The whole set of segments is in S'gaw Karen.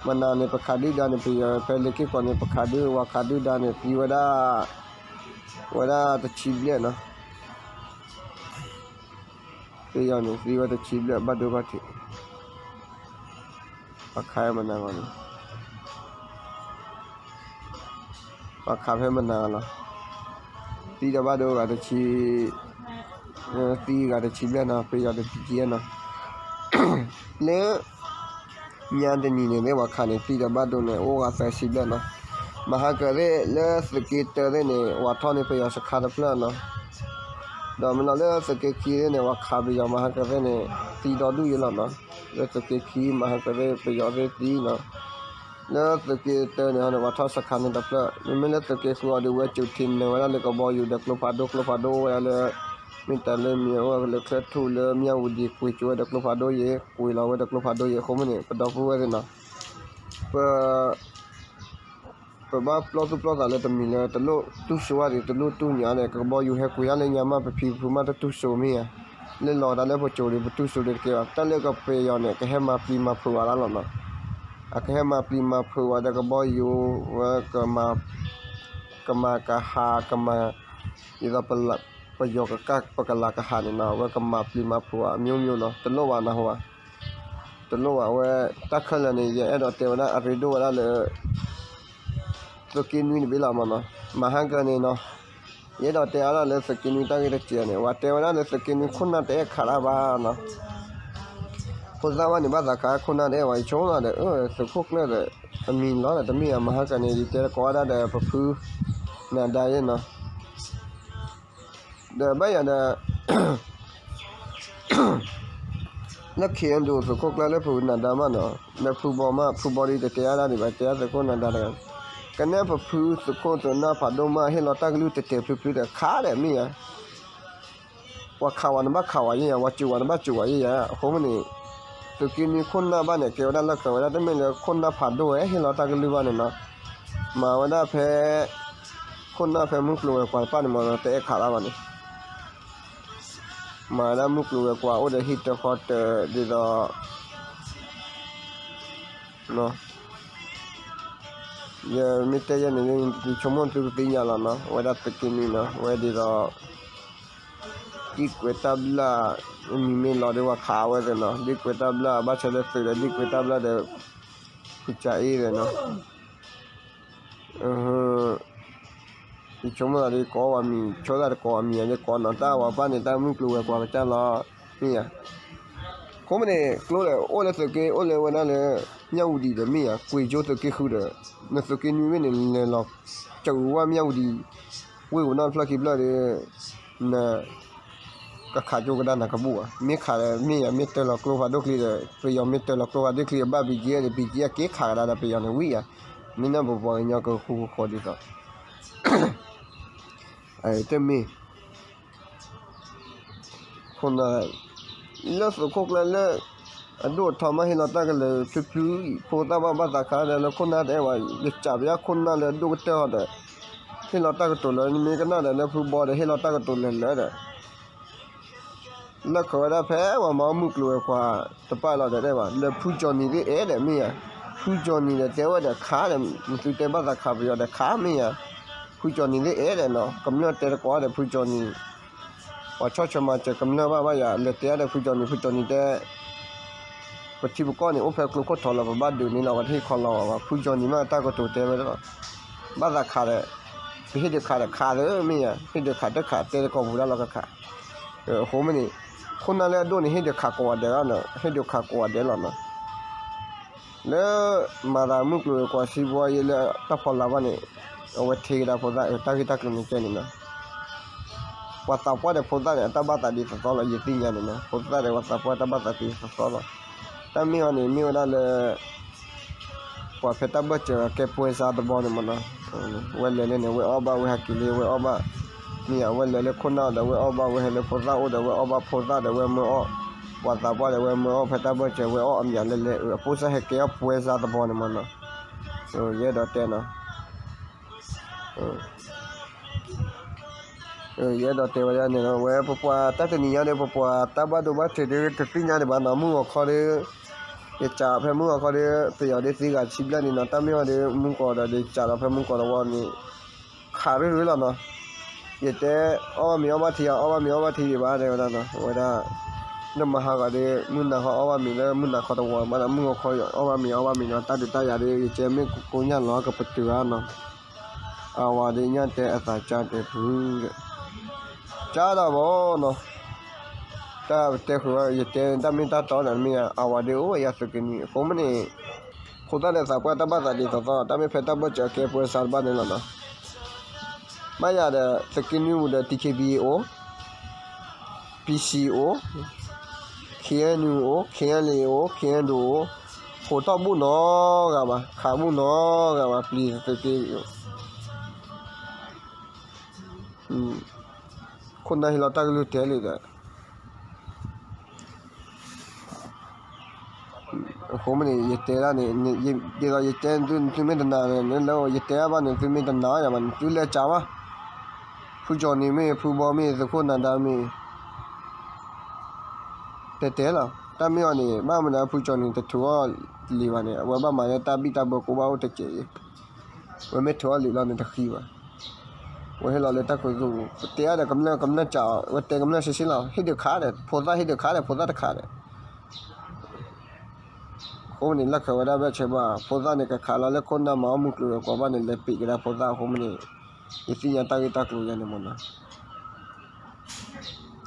မနၤန့ၣ် ပခးဒုၣ်ဒါန့ၣ် ပယီၤဖဲလ့ၤက့ၢ်ကီးန့ၣ် ပခးဒုၣ် ပှၤခးဒုၣ်ဒါန့ၣ် သံဝဲဒၣ် ဝဲဒၣ်တဆံဘျဲၣ်နီၤ. ပယီၤန့ၣ် သံဝဲတဆံဘျဲၣ် ဘၣ်ဒိဘၣ်ထံး, ပှၤခးမနၤဂီၤန့ၣ် ပှၤခးဖဲမနၤလီၤ. သံဒီးဘၣ်ဒိဂၤတဆံ, သံဂၤတဆံဘျဲၣ်နီၤ ပယီၤတဆံနီၤ. လၢ ညါတနံၤန့ၣ်သ့ၣ် ပှၤခးန့ၣ် သံဒီးဘၣ်ဒိန့ၣ် အိၣ်ဂၤသၢဆံဘျဲၣ်နီၤ. မဟါကၢၤသ့ၣ် လၢသုးက့တၢသ့ၣ်န့ၣ် ပှၤထီၣ်န့ၢ်ပယီၤစခါတဖျၢၣ်နီၤ. ဒီးမ့ၢ်လီၤလၢသုးက့ခံသ့ၣ်န့ၣ် ပှၤခးပယီၤမဟါကၢၤသ့ၣ်န့ၣ် သံဒီဒူၣ်ယဲလီၤနီၤ. လၢသုးက့ခံမဟါကၢၤသ့ၣ် ပယီၤသ့ၣ်သံနီၤ. လၢသုးက့တၢန့ၣ်ဟီန့ၣ် ပှၤထီၣ်စခါန့ၣ်တဖျၢၣ်, မ့မ့ၢ်လၢသုးက့ဃုအီၤဒီး ဝဲစူးထံနၢၤဝဲဒၣ်လၢကဘီယူၤဒီးကျိဖးဒိၣ်, ကျိဖးဒိၣ်အိၣ်ဝဲဒၣ်လၢ မ့ၢ်တၢ်လၢမံၤအိၣ်ဝဲလၢချၢၣ်ထူၣ်လၢမၠၣ်ဝတံၤ ကွံာ်ကၠိဝဲဒီးကျိဖးဒိၣ်ယဲ, ကွံာ်လီၤဝဲဒီးကျိဖးဒိၣ်ယဲအဃိမ့ၢ်န့ၣ် ပဒီပုၢ်ဝဲၢ်သ့ၣ်နီၤ, ပ ပဘၣ်ပျီသူၣ်ပျီသးလၢတမံၤလၢ တလိၣ်တူၢ်စိဝဲဒီး တလိၣ်တူၢ်ညါဒီး ကဘီယူၤဟဲကွံာ်ဒၣ်လၢညါမး ပဖံပဖုမးတတူၢ်စိမ့ၢ်ဧါ, လၢလီၤတၢ်လၢပစိၤဒီး ပတူၢ်စိဒီးတကဲဘၣ်. တၢ်လၢကပယီၤန့ၣ် ကဟဲမၤပျံၤမၤဖုးဝဲဒၣ်လီၤနီၤ. အကဟဲမၤပျံၤမၤဖုးဝဲဒီးကဘီယူၤဝဲ ကမၤကဟး ကမၤ ဒ်သိး ပယီၤကကၢ်ပကလၤကဟးန့ၣ်နီၤ အဝဲကမၤပျံၤမၤဖုးဝဲ မျိုးမျိုးနီၤ တလိၣ်ဘၣ်နၢ်ဟူဧါ, တလိၣ်ဘၣ်ဝဲ တၢ်ခဲလၢာ်န့ၣ် ယအဲၣ်ဒိးတဲဝဲဒၣ်အရ့ဒိၣ်ဝဲဒၣ်လၢ သုးက့နွံတဘ့ၣ်လီၤမးနီၤ, မဟါကၢၤန့ၣ်နီၤ, ယအဲၣ်ဒိးတဲအါဒၣ်လၢသုးက့နွံတၢ်ဂ့ၢ်တစဲးန့ၣ် ပှၤတဲဝဲဒၣ်လၢသုးက့နွံခိၣ်နၢ်တအဲၣ်ခးတၢ်ဘၣ်နီၤ, ဖိသၣ်ဘၣ်န့ၣ် ဘၣ်သးခးခိၣ်နၢ်တအဲၣ်ဝဲ ယဆိကမိၣ်ဒီး သုးခိၣ်ကျၢၢ်ဒီး အမံၤလီၤဒီး တမ့ၢ်ဧါ မဟါကၢၤန့ၣ် ယတဲတကိးဝဲဒၣ်ဒီး ပဖု နၤဒါယဲနီၤ ဒီးဘၣ်ယၤဒီး လၢ ခ့ၣ်အဲၣ်ဒူၣ် သုးခိၣ်ကျၢၢ်လၢဖုနၤဒါမးနီၤ, လၢဖုဘီမး ဖုဘီဒီးတတဲအါဒၣ်ဒံးဘၣ် တဲအါသုးခိၣ်နၤဒါတဂၤ, ကနဲၣ်ပဖုသုးခိၣ်သုးနၢ်ဖးဒိၣ်မး ဟ့ၣ်လီၤတၢ်ကလုၢ်တဲာ်တဲာ်ဖျုးဖျုးဒီးခးဒီးမ့ၢ်ဧါ, ပှၤခးဝဲနဘၣ်ခးဝဲယဲယါ ပှၤစူးဝဲနဘၣ်စူးဝဲယဲယါ အဃိမ့ၢ်န့ၣ် သုးက့နွံခိၣ်နၢ်ဘၣ်န့ၣ် ကဲဝဲဒၣ်လၢၢ်ခၢၣ်ဝဲဒၣ် တမ့ၢ်လၢခိၣ်နၢ်ဖးဒိၣ်ဝဲ ဟ့ၣ်လီၤတၢ်ကလုၢ်ဘၣ်န့ၣ်နီၤ, မၤဝဲဒၣ်ဖဲ ခိၣ်နၢ်ဖဲမုၢ်ကျိၤဝဲၤကွာ်တဖၣ်န့ၣ်မး တအဲၣ်ခးဘၣ်ဘၣ်န့ၣ် မၤဝဲဒၣ်မုၢ်ကျိၤဝဲၤကွာ်အိၣ်ဒီးဟံၣ်တၢ်ဃီတၢ်ဒ်သိး ယမ့ၢ်တဲယဲန့ၣ် ယဆိကမိၣ်သုကသ့ၣ်ညါလီၤနီၤ အဝဲဒၣ်သုးက့နွံနီၤ အဝဲဒ်သိး ဒ့ကွဲးတၢ်ဘျၣ် မံၤမ့ၢ်လီၤဒီးပှၤခးဝဲသ့ၣ်နီၤ ဒ့ကွဲးတၢ်ဘျၣ် ဘၣ်ဆၣ်လၢသုးဒီးဒ့ကွဲးတၢ်ဘျၣ်ဒီး ဖုကၠၤအ့ဒီးနီၤ ယဆိကမိၣ်သးဒီးကိးဝဲမံၤ ဆိသးတကိးဝဲမံၤ ယကိးနီၤ တၢ်ဝဲပၢ်န့ၣ် တၢ်မုၢ်ကျိၤဝဲၤကွာ်ကစၢ်လီၤ မ့ၢ်ဧါ. အဃိမ့ၢ်န့ၣ် ကျိဒီးအိၣ်လၢသုးက့ အိၣ်လၢဝဲဒၣ်လၢ မၠၣ်ဝတံၤဒီးမ့ၢ်ဧါ ကွံာ်ကၠိသုးက့ဃုာ်ဒီး နသုးက့နွံမ့ၢ်န့ၣ် လဲၤလီၤကဝဲၢ်မၠၣ်ဝတံၤ ဝ့ၢ်ပူၤနီၢ်တဖျၢၣ်ခံဖျၢၣ်ဒီး န ကခးကၠိကဒါနၤကဘူၣ်ဘၣ် မ့ၢ်ခးဒီးမ့ၢ်ဧါ မ့ၢ်တၢ်လီၤကျိဖးဒိၣ်ချံဒီး ပယီၤမ့ၢ်တၢ်လီၤကျိဖးဒိၣ်ချံ ဘၣ် ဘံက့ ဒီး ဘံက့ အက့ၤခးကဒါဒီးပယီၤန့ၣ်ဝံၤဧါ မ့ၢ်နၢ်ပပှၤကညီကဃူကဃီဒ်သိး တမ့ၢ် ခိၣ်နၢ် လၢသုးခိၣ်ကျၢၢ်လၢ အဒိၣ်အထီမး ဟ့ၣ်လီၤတၢ်ကလုၢ်ဖျုးဖျုးအံၤ ဖိသၣ်ဘၣ်ဘၣ်သးခးဒီးလၢခိၣ်နၢ်တအဲၣ်ဝဲ ယစံးပယါခိၣ်နၢ်လၢအဒိၣ်ကတၢၢ်အီၤဒီး ဟ့ၣ်လီၤတၢ်ကတိၤလၢ နမ့ၢ်ကနၣ်ဒီးလၢဖုဘီဒီး ဟ့ၣ်လီၤတၢ်ကတိၤလၢလၢဒီး လၢခၢၣ်ဝဲဒၣ်ဖဲပှၤမၤမုၢ်ကျိၤဝဲၤကွာ်တပာ်လီၤဒီးတဲဘၣ် လၢဖုကၠီၤနံၤသ့ၣ်အဲၣ်ဒီးမ့ၢ်ဧါ, ဖုကၠီၤနံၤဒီးတဲဝဲဒီးခးဒီး နသုတဲဘၣ်သးခးပယီၤဒီးခးမ့ၢ်ဧါ, ဖုကၠီၤနံၤသ့ၣ်အဲၣ်ဒီးနီၤ ကမျၢၢ်တဲတကိးဒီးဖုကၠီၤနံၤ ပှၤဆီၣ်ဆၢမၤစၢၤကမျၢၢ်ဘၣ်ဘၣ်ယၤ လဲၤတဲဒီးဖုကၠီၤနံၤ ဖုကၠီၤနံၤတဲ ပထံပကီၢ်န့ၣ် အိၣ်ဖဲကျိခိၣ်ထီလီၤ ပဘၣ်ဒုးန့ၢ်လီၤ ပှၤတဟ့ၣ်ခီလီၤဘၣ် ဖုကၠီၤနံၤမ့ၢ်တၢ်ကတိၤတဲဝဲလီၤ ဘၣ်သးခးဒီး ပဟ့ၣ်ဒုးခးဒီးခးသ့မ့ၢ်ဧါ ဟ့ၣ်ဒုးခးတခး တဲတကိးပူၤဒၣ်လီၤကခး အဃိမ့ၢ်န့ၣ် ခိၣ်နၢ်လၢအဒိၣ်န့ၣ် ဟ့ၣ်ဒုးခးကိးဂၤဒဲးလီၤ ဟ့ၣ်ဒုးခးကိးဂၤဒဲးလီၤနီၤ လၢ မၤသးမုၢ်ကျိၤဝဲၤကွာ်စံးဘှီယဲလၢတၢ်ဖီလာ်ဘၣ်န့ၣ် အဝဲထံကဒါဖိသၣ် တၢ်ဂ့ၢ်တၢ်ကျိၤန့ၣ်ကဲန့ၣ်နီၤ ပှၤသးပှၢ်ဒီးဖိသၣ်န့ၣ် အတၢ်ဘၣ်သးဒ်သိးသိးလီၤ ယသ့ၣ်ညါန့ၣ်နီၤ ဖိသၣ်ဒီးပှၤသးပှၢ်တၢ်ဘၣ်သးဒ်သိးသိးလီၤ တၢ်မ့ၢ်အီၤန့ၣ် မ့ၢ်ဝဲဒၣ်လၢ ပှၤဖဲတၢ်ဘၢၣ်စၢၤကဲပွဲစားသဘောန့ၣ်မ့ၢ်နီၤ ဝဲလဲၤလၢန့ၣ် ဝဲအီၣ်ဘၣ် ဝဲဟဲက့ၤလၢ ဝဲအီၣ်ဘၣ် မ့ၢ်ယါ ဝဲလဲၤလၢခိၣ်နၢ်ဒီး ဝဲအီၣ်ဘၣ် ဝဲဟဲလၢဖိသၣ်အိၣ်ဒီး ဝဲအီၣ်ဘၣ် ဖိသၣ်ဒီး ဝဲမၢအီၣ် ပှၤသးပှၢ်ဒီး ဝဲမၢအီၣ် ဖဲတၢ်ဘၢၣ်စၢၤ ဝဲအီၣ်အမံၤလဲၤလဲၤ အပိၢ်စၢ်ဟဲကဲအီၣ်ပွဲစားသဘောန့ၣ်မ့ၢ်နီၤ ယအဲၣ်ဒိးတဲနီၤ ယအဲၣ်ဒိးတဲဝဲဒၣ်န့ၣ်လီၤ ဝဲပပှၤတၢ်တနံၤညါဒီး ပပှၤတၢ်ဘၣ်ဒိဘၣ်ထံးဒီး တသ့ၣ်ညါဒံးဘၣ်နီၤ မုၢ်ဂီၤခီဒီး ယစးဖဲမုၢ်ဂီၤခီဒီး ပယီၤဒ်သံဂၤဆံဘျဲၣ်န့ၣ်နီၤ, တၢ်မ့ၢ်အီၤဒီးမူကီၢ်ဒီး ယစးဒီးဖဲမုၢ်ကီၢ်တဝီန့ၣ် ခးရ့ၣ်ရ့ၣ်လီၤနီၤ. ယတဲ အီၣ်ဘၣ်မ့ၤအီၣ်ဘၣ်ထံ အီၣ်ဘၣ်မ့ၤအီၣ်ဘၣ်ထံဒံးဘၣ် တဲဝဲဒၣ်နီၤ. အဝဲဒၣ် လၢမဟါဂီၤဒီး မုၢ်နၤခီအီၣ်ဘၣ်မ့ၤလၢမုၢ်နၤခီတဝီဘၣ်ဒီး မုၢ်ဂီၤခီအီၣ်ဘၣ်မ့ၤအီၣ်ဘၣ်မ့ၤနီၤ, တၢ်ဒုးတၢ်ယၤဒီး ယတဲမ့ၢ်ကိညၢ်လီၤကပတုာ်ဧါနီၤ. အဝၤဒုးညၣ်တဲအသးကၢ်တဲဖု ကၢ်ဒၣ်ဘၣ်နီၤ. တၢ်တဲဃုာ်ဝဲ ယတဲတၢ်မ့ၢ်တၢ်တီဒီးမ့ၢ်ဧါ, အဝၤဒုးအိၣ်ဝဲယၤသုးက့နွံ အဃိမ့ၢ်န့ၣ် ဖိသၣ်ဒီးသးပှၢ်တၢ်ဘၣ်သးဒ်သိးသိး တၢ်မ့ၢ်ဖဲတၢ်ဘၢၣ်စၢၤကဲပှဲၤစးတဘၣ်န့ၣ်လီၤနီၤ. ဘၣ်ယၤဒီး သုးက့နွံပူၤဒီး တီၣ်ခ့ဘံၣ် အိၣ်, ပံၣ်စံၣ်အိၣ်, ခ့ၣ်အဲၣ်ယူၣ်အိၣ်, ခ့ၣ်အဲၣ်လ့ၣ်အိၣ်, ခ့ၣ်အဲၣ်ဒိၣ်အိၣ်, ဟိးထီၣ်ဘူၣ်နီတဂၤဘၣ်, ခးဘူၣ်နီတဂၤဘၣ်, ပျံၤသုးက့ ခိၣ်နၢ်ဟ့ၣ်လီၤတၢ်ကလုၢ်တဲလံဒီး အဃိမ့ၢ်န့ၣ် ယတဲဒၣ်န့ၣ် ဒ်သိးယတဲသု သုမ့ၢ်တနာ်န့ၣ် လၢယတဲဘၣ်န့ၣ် သုမ့ၢ်တနာ်ယၤဘၣ်န့ၣ် သုလဲၤစးဘၣ်. ဖုကၠီၤနံၤမ့ၢ် ဖုဘီမ့ၢ် သုးခိၣ်နၤဒါမ့ၢ် တဲတဲလီၤ. တၢ်မ့ၢ်အီၤန့ၣ် ဘၣ်မနုၤဖုကၠီၤနံၤတထုးအီၣ်လံၤဘၣ်န့ၣ် အဝဲဘၣ်မၤလၢတၢ်ဘံၣ်တၢ်ဘၢကိးဘၣ်အိၣ်တစဲးအံၤ ဝဲမ့ၢ်ထုးအီၣ်လံၤလီၤန့ၣ်တဃံဘၣ်. ဝဲဟ့ၣ်လီၤလၢတၢ်ခူသူၣ်ပူၤ ပတဲအါဒီးကမျၢၢ် ကမျၢၢ်စးအီၤ ဝဲတဲကမျၢၢ်စ့စ့လီၤ ဟ့ၣ်ဒုးခးဒီး ဖိသၣ်ဟ့ၣ်ဒုးခးဒီး ဖိသၣ်တခးဒီး အဃိမ့ၢ်န့ၣ် လၢခၢးဝဲဒၣ်ဘၣ်ဆဲးဘၣ် ဖိသၣ်န့ၣ် ကခးလီၤလၢခိၣ်နၢ်မၤအီၣ်မုၢ်ကျိၤဝဲၤကွာ်ဘၣ်န့ၣ် လဲၤပံးကဒါဖိသၣ်အဃိမ့ၢ်န့ၣ် ယသ့ၣ်ညါတၢ်ဂ့ၢ်တၢ်ကျိၤယၤန့ၣ်မ့ၢ်နီၤ.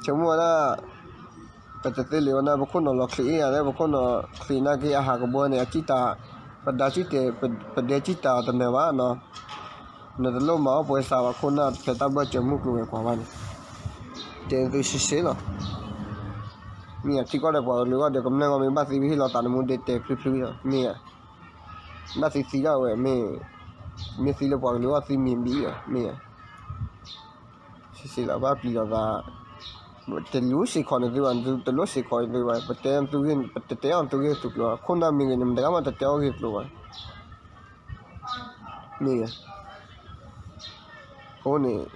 ဆိကမိၣ်ဝဲဒၣ် ပတသ့လံာ်ဝဲဒၣ် ပခိၣ်နီၤလီၤချံးအ့ၣ်ယၤလၢ ပခိၣ်နီၤချံးနာ်က့အဟးကဘီန့ၣ် အကံၣ်တၢ် ပဒါကံၣ်တဲာ် ပဒဲကံၣ်တၢ်အီၤတနၢၤဘၣ်နီၤ. နတလိၣ်မၤအီၣ်ပှဲၤစးဘၣ်ခိၣ်နၢ်ဖဲတၢ်ဘၢၣ်စၢၤမုၢ်ကျိၤဝဲၤကွာ်ဘၣ်န့ၣ် တဲသုစ့စ့လီၤ. မ့ၢ်ထံကီၢ်ဒီးပှၤကလုာ်ဂီၢ်ဒီး ကမျၢၢ်ဂီၢ်မ့ၢ်ဘၣ်သံဝဲဟ့ၣ်လီၤသးနမူဒဲတဲဖျုဖျုလီၤ မ့ၢ်ဧါ. ဘၣ်သံသံဒၣ်ဝဲ မ့ၢ် မ့ၢ်သံလၢပှၤကလုာ်ဂီၢ်သံမံၤဘံၣ်အီၤ မ့ၢ်ဧါ. စ့စ့လီၤ ဘၣ်ပျံၤလီၤသး တလိၣ်စ့ၢ်ကီးန့ၣ်သုဘၣ် တလိၣ်စ့ၢ်ကီးန့ၣ်သုဘၣ် ပတဲသုဂ့ၢ် ပတတဲအီၤသုဂ့ၢ်သုကျိၤ ခိၣ်နၢ်မံၤဂ့ၤန့ၣ် မတဂၤမးတတဲအီၣ်ဂ့ၢ်ကျိၤဘၣ် မ့ၢ်ဧါ. အဃိန့ၣ် ယ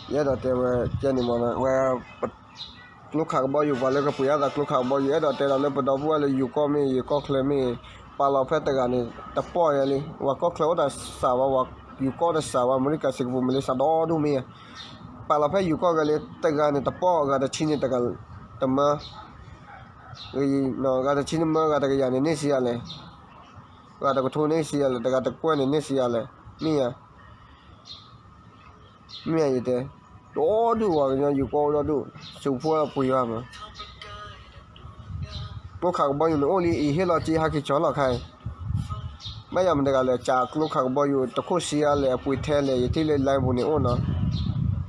အဲၣ်ဒိးတဲဝဲ ကဲန့ၣ်မ့ၢ်ဝဲ ကျိခးကဘီယူၤ ပှၤလၢကပှ့ၤအသးကျိခးကဘီယူၤ အဲၣ်ဒိးတဲဒီးလၢပဒီပုၢ်ဝဲၢ်လၢယိၤကီၢ်မ့ၢ် ယိၤကီၢ်ချၢမ့ၢ် ပာ်လီၤဖဲတဂၤန့ၣ် တပီၢ်ယဲလံ ပှၤကီၢ်ချၢအိၣ်တၢ်စှၤဝဲ ပှၤယိၤကီၢ်တစှၤဝဲ အမဲရကၤ စ့ၢ်ကပူၤ မလ့ၡါ ဒီဒူၣ်မ့ၢ်ဧါ ပာ်လီၤဖဲယိၤကီၢ်ဂၤလံ တဂၤန့ၣ်တပီၢ် ဂၤတဆံန့ၣ်တဂၤတမၢ ဂၤတဆံန့ၣ်မၢ ဂၤတကယၤန့ၣ်န့ၢ်စံးယၤလဲၣ် ဂၤတကထိန့ၢ်စံးယၤလဲၣ် တဂၤတကွဲၢ်န့ၣ်န့ၢ်စံးယၤလဲၣ် မ့ၢ်ဧါ မ့ၢ်ယတဲ ဒီဒူၣ်ဝဲကညီယိၤကီၢ်အိၣ်ဒီဒူၣ် စူးဖှိၣ်ပှ့ၤယွၤမး ကျိခးကဘီယူၤန့ၣ်အိၣ်လံ အံၤဟ့ၣ်လီၤက့ၤဟဲက့ၤကၠီလီၤခါအံၤ ဘၣ်ယၤမတဂၤလဲၣ် စးကျိခးကဘီယူၤ တခိၣ်ဆံးအါလဲၣ် အပှ့ၤထဲလဲၣ် ယထံၣ်လၢ line ပူၤန့ၣ်အိၣ်နီၤ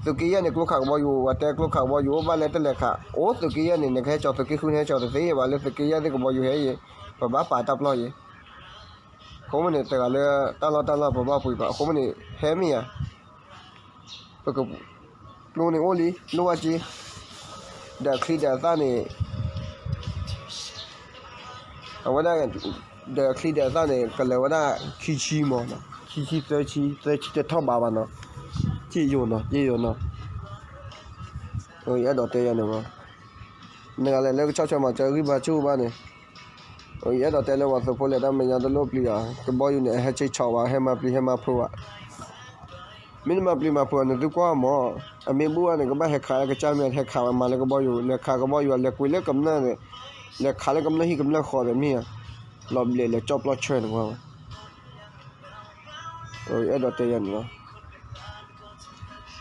သုးက့ယဲၢ်န့ၣ် ကျိခးကဘီယူၤ ဝဲတဲကျိခးကဘီယူၤအိၣ်ဘၣ်လဲၣ်တလဲၤခး အိၣ်သုးက့ယဲၢ်န့ၣ် နကဟဲကၠီသုးက့ဃုန့ၣ် ဟဲကၠီတသ့ဘၣ်လၢသုးက့ယဲၢ်သ့ၣ်ကဘီယူၤဟဲအံၤ ပဘၣ်ပာ်တၢ်ပျီယဲၢ် အဃိမ့ၢ်န့ၣ် တဂၤလၢတၢ်လီၢ်တၢ်လီၢ်ပဘၣ်ပှ့ၤဘၣ် အဃိမ့ၢ်န့ၣ် ဟဲမ့ၢ်ယၤ ပက ကျိန့ၣ်အိၣ်လံ လိၣ်ဘၣ်က့ၤ ဒီးအချံဒီးအသၣ်န့ၣ် အဝဲဒၣ် ဒီးအချံဒီးအသၣ်န့ၣ် ကလဲၤဝဲဒၣ်ခံဆံမး ခံဆံသၢဆံ သၢဆံတထီၣ်ဘးဘၣ်နီၤ က့ယိာ်နီၤ က့ယိာ်နီၤ ယအဲၣ်ဒိးတဲယၤန့ၣ်မး နဂၤလဲၣ်လၢကဆီၣ်ထွဲမၤစၢၤဂံၢ်ဘါဆူၣ်ဘၣ်န့ၣ် ယအဲၣ်ဒိးတဲလၢပှၤသုးဖိလဲၤတၢ်မဲာ်ညါတလိၣ်ပျံၤအီၤ ကဘီယူၤန့ၣ် အဟဲဆ့ဆီးဝဲ ဟဲမၤပျံၤဟဲမၤဖုးဝဲ မ့ၢ်နမၤပျံၤမၤဖုးအီၤန့ၣ် သုကွၢ်မး အမ့ၢ်ဘူၣ်ဘၣ်န့ၣ် ကဘၣ်ဟဲခးလၢကစၢ်မ့ၢ်ဟဲခးဝဲမၤလၢကဘီယူၤ လဲၤခးကဘီယူၤ လဲၤကွံာ်လၢကမျၢၢ်န့ၣ် လဲၤခးလၢကမျၢၢ်ဟံၣ်ကမျၢၢ်ဃီဒီးမ့ၢ်ဧါ လီၤဘျဲးလဲၤကၠီၣ်ပျီၢ်ဆၢန့ၣ်ကွၢ်ဝဲ အဲၣ်ဒိးတဲယၤန့ၣ်လီၤ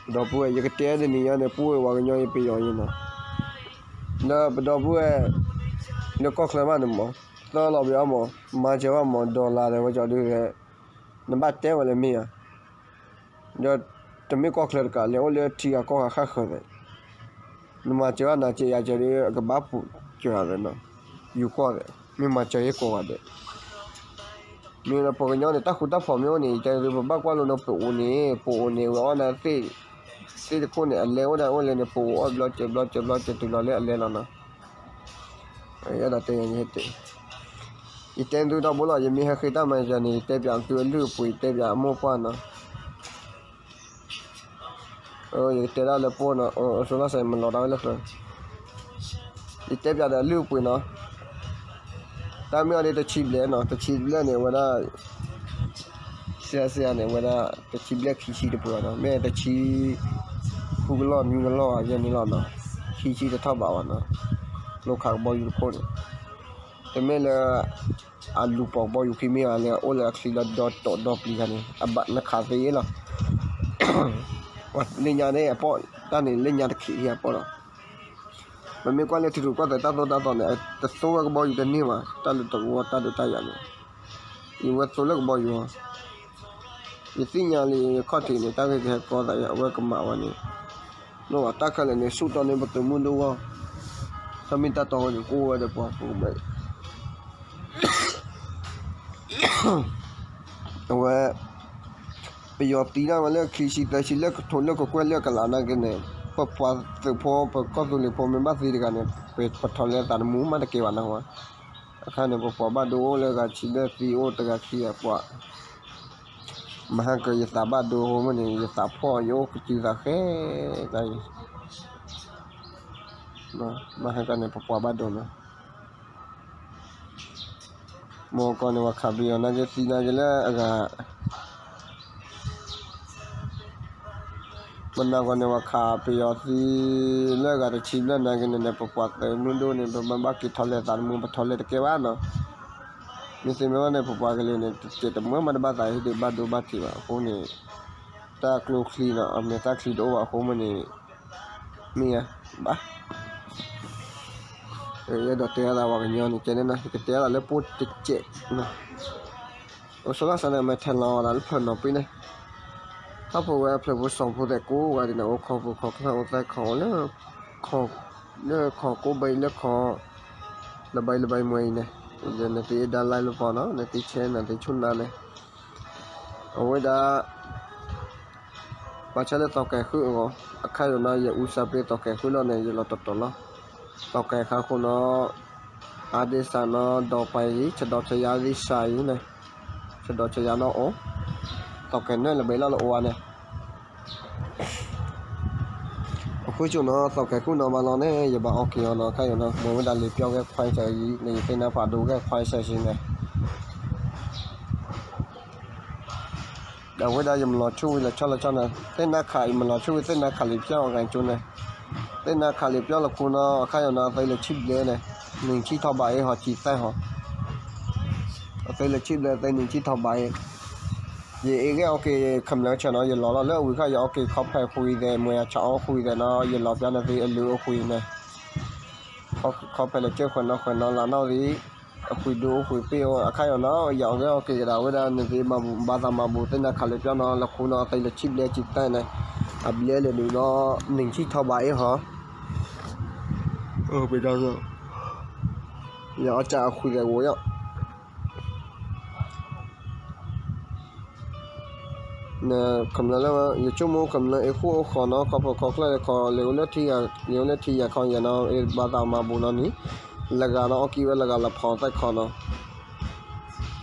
ဒီပုၢ်ဝဲၢ် ယကတဲတနံၤညါန့ၣ် ပုၢ်ဝဲၢ်ဝဲကညီယပယီၤအံၤနီၤ လၢပဒီပုၢ်ဝဲၢ် လၢကီၢ်ချၢဘၣ်န့ၣ်မး သၢလီၤဘၣ်အီၤမး မၤစၢၤဘၣ်မး dollar ဒီးဝဲကီဒုး နဘၣ်တဲဝဲလၢမ့ၢ်ဧါ ဒီးတမ့ၢ်ကီၢ်ချၢတကး လဲၤအိၣ်လၢထံဂၤကီၢ်ဂၤဃၣ်ဃၢၤသ့ၣ် နမၤစၢၤဘၣ်နၤစၢၤယၤစၢၤဒီး အကဘၣ်ပူၤစၢၤသ့ၣ်နီၤ ယူၤကီၢ်သ့ၣ် မ့ၢ်မၤစၢၤဟ့ၣ်ကိးဂၤဒဲး မ့ၢ်လၢပှၤကညီန့ၣ် တၢ်ဃူတၢ်ဖိးမ့ၢ်အိၣ်န့ၣ် တဲသုပဘၣ်ကွၢ်လိနီၤ ပအိၣ်န့ၣ် ပအိၣ်န့ၣ် ဝဲအီၣ်နၤသ့ၣ် သ့ၣ်တခိၣ်န့ၣ် အလဲအိၣ်ဒၣ်အိၣ်လဲၣ်န့ၣ် ပအိၣ်အီၣ်ဘျီစဲးဘျီစဲးဘျီစဲးတုၤလီၤလၢအလဲလီၤနီၤ အဲၣ်ဒိးတဲယၤန့ၣ် ယတဲသုထီဘိလီၤ ယမ့ၢ်ဟဲဃ့တၢ်မၤစၢၤန့ၣ် ယတဲပၠးသုအလုၢ်အပှ့ၤ တဲပၠးအမိၢ်ပှၢ်နီၤ ယကတဲဒၣ်လၢပအိၣ်နီၤ အစိလီၤစဲးမၤလီၤတၢ်ဝဲလၢကျၢၤ ယတဲပၠးဒီးအလုၢ်အပှ့ၤနီၤ တၢ်မ့ၢ်အီၤဒ်တဆံဘျဲၣ်နီၤ, တဆံဘျဲၣ်န့ၣ် အဝဲဒၣ် စ့စ့န့ၣ် အဝဲဒၣ်တဆံဘျဲၣ်ခံဆံတပှဲၤနီၤ, မ့ၢ်တဆံ ဃုကလီၢ်နွံကလီၢ်ယဲၢ်န့ၣ်လီၤနီၤ, ခံဆံတထီၣ်ဘးဘၣ်နီၤ, ကျိခးကဘီယူၤတခိၣ်န့ၣ်, တမ့ၢ်လၢ အလူၤပိာ်ကဘီယူၤခံမ့ၢ်ဘၣ်လၢအအိၣ်လၢအချံလၢဒီတိာ်ဒီပျံၤခါန့ၣ် အဘၣ်နခးသ့လီၤ. လၢညါန့ၣ်အပီၢ် တၢ်န့ၣ်လၢညါတခံးအံၤအပီၢ်လီၤ. ပမ့ၢ်ကွၢ်လၢထံရူၢ်ကီၢ်သဲးတၢ်သိၣ်တၢ်သီန့ၣ် တသိၣ်ဝဲကဘီယူၤတန့ၢ်ဘၣ်, တၢ်လၢတဝီတၢ်ဒုးတၢ်ယၤန့ၣ် ယဝဲသိလၢကဘီယူၤ, ယသ့ၣ်ညါလံခီၣ်ထံးန့ၣ် တၢ်ဂ့ၢ်ကဟဲကီသးအဝဲကမၤဝဲန့ၣ်, လိၣ်ဘၣ်တၢ်ခဲလၢာ်န့ၣ် ဆူၣ်တီန့ၢ်ပသုးမုၢ်ဒိၣ်ဂီၢ်, တၢ်မ့ၢ်တၢ်တီဝဲန့ၣ် ကအိၣ်ဝဲဒီးပှၤဖိကဘၢ အဝဲ ပယီၤသံဒၣ်ဝဲလၢခံဆံသၢဆံ လၢကထိးလၢကကွဲၢ်လၢကလးနာ်က့န့ၣ် ပပှၤသုးဖိ ပကီၢ်သူလ့ၤဖိမ့ၢ်ဘၣ်သံတဂၤန့ၣ် ပထီၣ်လဲသးတမူမးတကဲဘၣ်နီၤဝဲ, အခါန့ၣ် ပပှၤဘၣ်ဒိအိၣ်လၢဂၤဆံဘျဲၣ်သံအိၣ်တဂၤခံဂၤပှၤ, မဟါကယသးဘၣ်ဒိအဃိမ့ၢ်န့ၣ် ယသးဖှီၣ်ယအိၣ်ကစုသးဃဲ, မဟါကန့ၣ် ပပှၤဘၣ်ဒိနီၤ မကီၢ်န့ၣ် ပှၤခးပယီၤနာ်က့သံနာ်က့လၢအဂၤ, မနၤကီၢ်န့ၣ် ပှၤခးပယီၤသံလၢအဂၤတဆံဘျဲၣ်နာ်က့န့ၣ်န့ၣ် ပပှၤသုးမုၢ်ဒိၣ်န့ၣ် ပမ့ၢ်ဘၣ်က့ၤထီၣ်လဲသးတမူ ပထီၣ်လဲတကဲဘၣ်နီၤ, မ့ၢ်သ့မ့ၢ်ဘၣ်န့ၣ် ပပှၤကလုာ်န့ၣ် တစဲးတမၢမးတဘၣ်သးဟ့ၣ်ဒုးဘၣ်ဒိဘၣ်ထံးဘၣ်အဃိန့ၣ်, တၢ်ကျိချံနီၤ အမဲာ်တၢ်ချံတအိၣ်ဘၣ်အဃိမ့ၢ်န့ၣ်, မ့ၢ်ဧါ, ဘၣ် ယအဲၣ်ဒိးတဲအသးပှၤကညီန့ၣ် ကဲန့ၣ်နီၤ ယကတဲအသးလၢပိၢ်တစဲးနီၤ, အိၣ်ဆိးလီၤစၢ်န့ၣ် မ့ၢ်ထဲလီၤဝဲဒၣ်လၢဖျၢၣ်နီၤပံၤန့ၣ်, ဟီၣ်ဖိဝဲဖျၢၣ်ဖိစီၤဖိသဲးကိးဂၤဒ်န့ၣ် အိၣ်ခီဖျိခီၣ်ချၢၣ်အိၣ်သဲခီၣ်လၢ လၢခီၣ်ကိးဘ့ၣ်လၢခီၣ် လၢဘဲလၢဘဲမွဲအံၤန့ၣ်, နသ့ဒါlikeလၢပီၤနီၤ နသ့shareနသ့ဆိၣ်နၤန့ၣ်, အဝဲဒၣ် ဘၣ်ဆၣ်လၢသီးကဲၤဃုာ်အဂီၢ်, အခါယိာ်နီၤ ယအူစၢ်ပ့ၤသီးကဲၤဃုာ်လီၤန့ၣ် ယလီၤတီတီလီၤ, သီးကဲၤခါဃိနီၤ, အါဒ့စၢ်နီၤ ဒီးပှၤအံၤ ဆဒီးဆယါဒ့စၢ်အံၤန့ၣ်, ဆဒီးဆယါနီၤအိၣ်, သီးကဲၤနၢၣ်လၢဘဲလီၢ်လၢအိၣ်ဝဲန့ၣ် အဃိဆိနီၤ သီးကဲၤဃုာ်နီၤဘၣ်လီၤန့ၣ် ယဘၣ်အီက့ၤအီၤနီၤ အခါယိာ်နီၤ မ့ၢ်ဝဲဒၣ်လံာ်ပျီဂဲၤခွဲစၢ်အံၤ လၢယသ့ၣ်နါဖးဒိဂဲၤခွဲစၢ်အံၤန့ၣ် ဒီးအဝဲဒၣ်ယမၤလီၤဆူၣ်ဝံၤလီၤဆီလီၤဆီန့ၣ် သ့ၣ်နါခး ယမၤလီၤဆူၣ်ဝံၤသ့ၣ်နါခးလံာ်ပျီအဂၤကၠိန့ၣ်, သ့ၣ်နါခးလံာ်ပျီလီၤခူနီၤ အခါယိာ်နီၤ အသုးလၢဆံဘျဲၣ်န့ၣ် နံၣ်ဆံထီၣ်ဘးအ့ၣ်ဟီ စံးသဲဟီ, အသုးလၢဆံဘျဲၣ် သုးနံၣ်ဆံထီၣ်ဘးအ့ၣ်, ယအ့ၣ်ဂဲၤအီက့ၤ ခမျၢၢ်ဆၢနီၤ ယလီၤလီၤလၢအဝံၤခါ ယအီက့ၤခီဖျိဃုာ်သဲး မွဲအဆၣ်အီဃုာ်သဲးနီၤ ယလီၤပျီန့ၣ်သ့ၣ် အလုၢ်အဃုာ်န့ၣ် ခီဖျိလၢကၢၢ်ဃဲၤနီၤဃဲၤနီၤလၢနီၣ်သ့ၣ် အဃုာ်ဒိအိၣ်ဃုာ်ပ့ၢ်အိၣ် အခါယိာ်နီၤ ယအီၣ်ဂဲၤအီက့ၤကဒီးဝဲဒၣ်န့ၣ်သ့ၣ် မၤဘူၣ်ဘါသးမၤဘူၣ်သ့ၣ်နါခးလံာ်ပျီနီၤ လီၤခူနီၤ အသုးလၢဆံဘျဲၣ်စံးသဲန့ၣ် အဘျဲလၢာ်ဒုးနီၤ နံၣ်ဆံထီၣ်ဘးအ့ၣ်ဟီ ပ ယအီၣ်ကၢ်အဃုာ်သဲးဝဲယီၤ ခမျၢၢ်လၢ ယဆိကမိၣ်ခမျၢၢ်အ့ၣ်ဃူအိၣ်ဃီနီၤ ခီဖျိခီဖျိခီ လၢအိၣ်လၢထံယၤ လၢအိၣ်လၢထံယၤခီယဲၢ်နီၤ အ့ၣ်ဘါသးမၤဘူၣ်နီၤန့ၣ် လၢဂၤနီၤအီက့ၤဝဲလၢဂၤလၢဖီသဲၣ်ခီနီၤ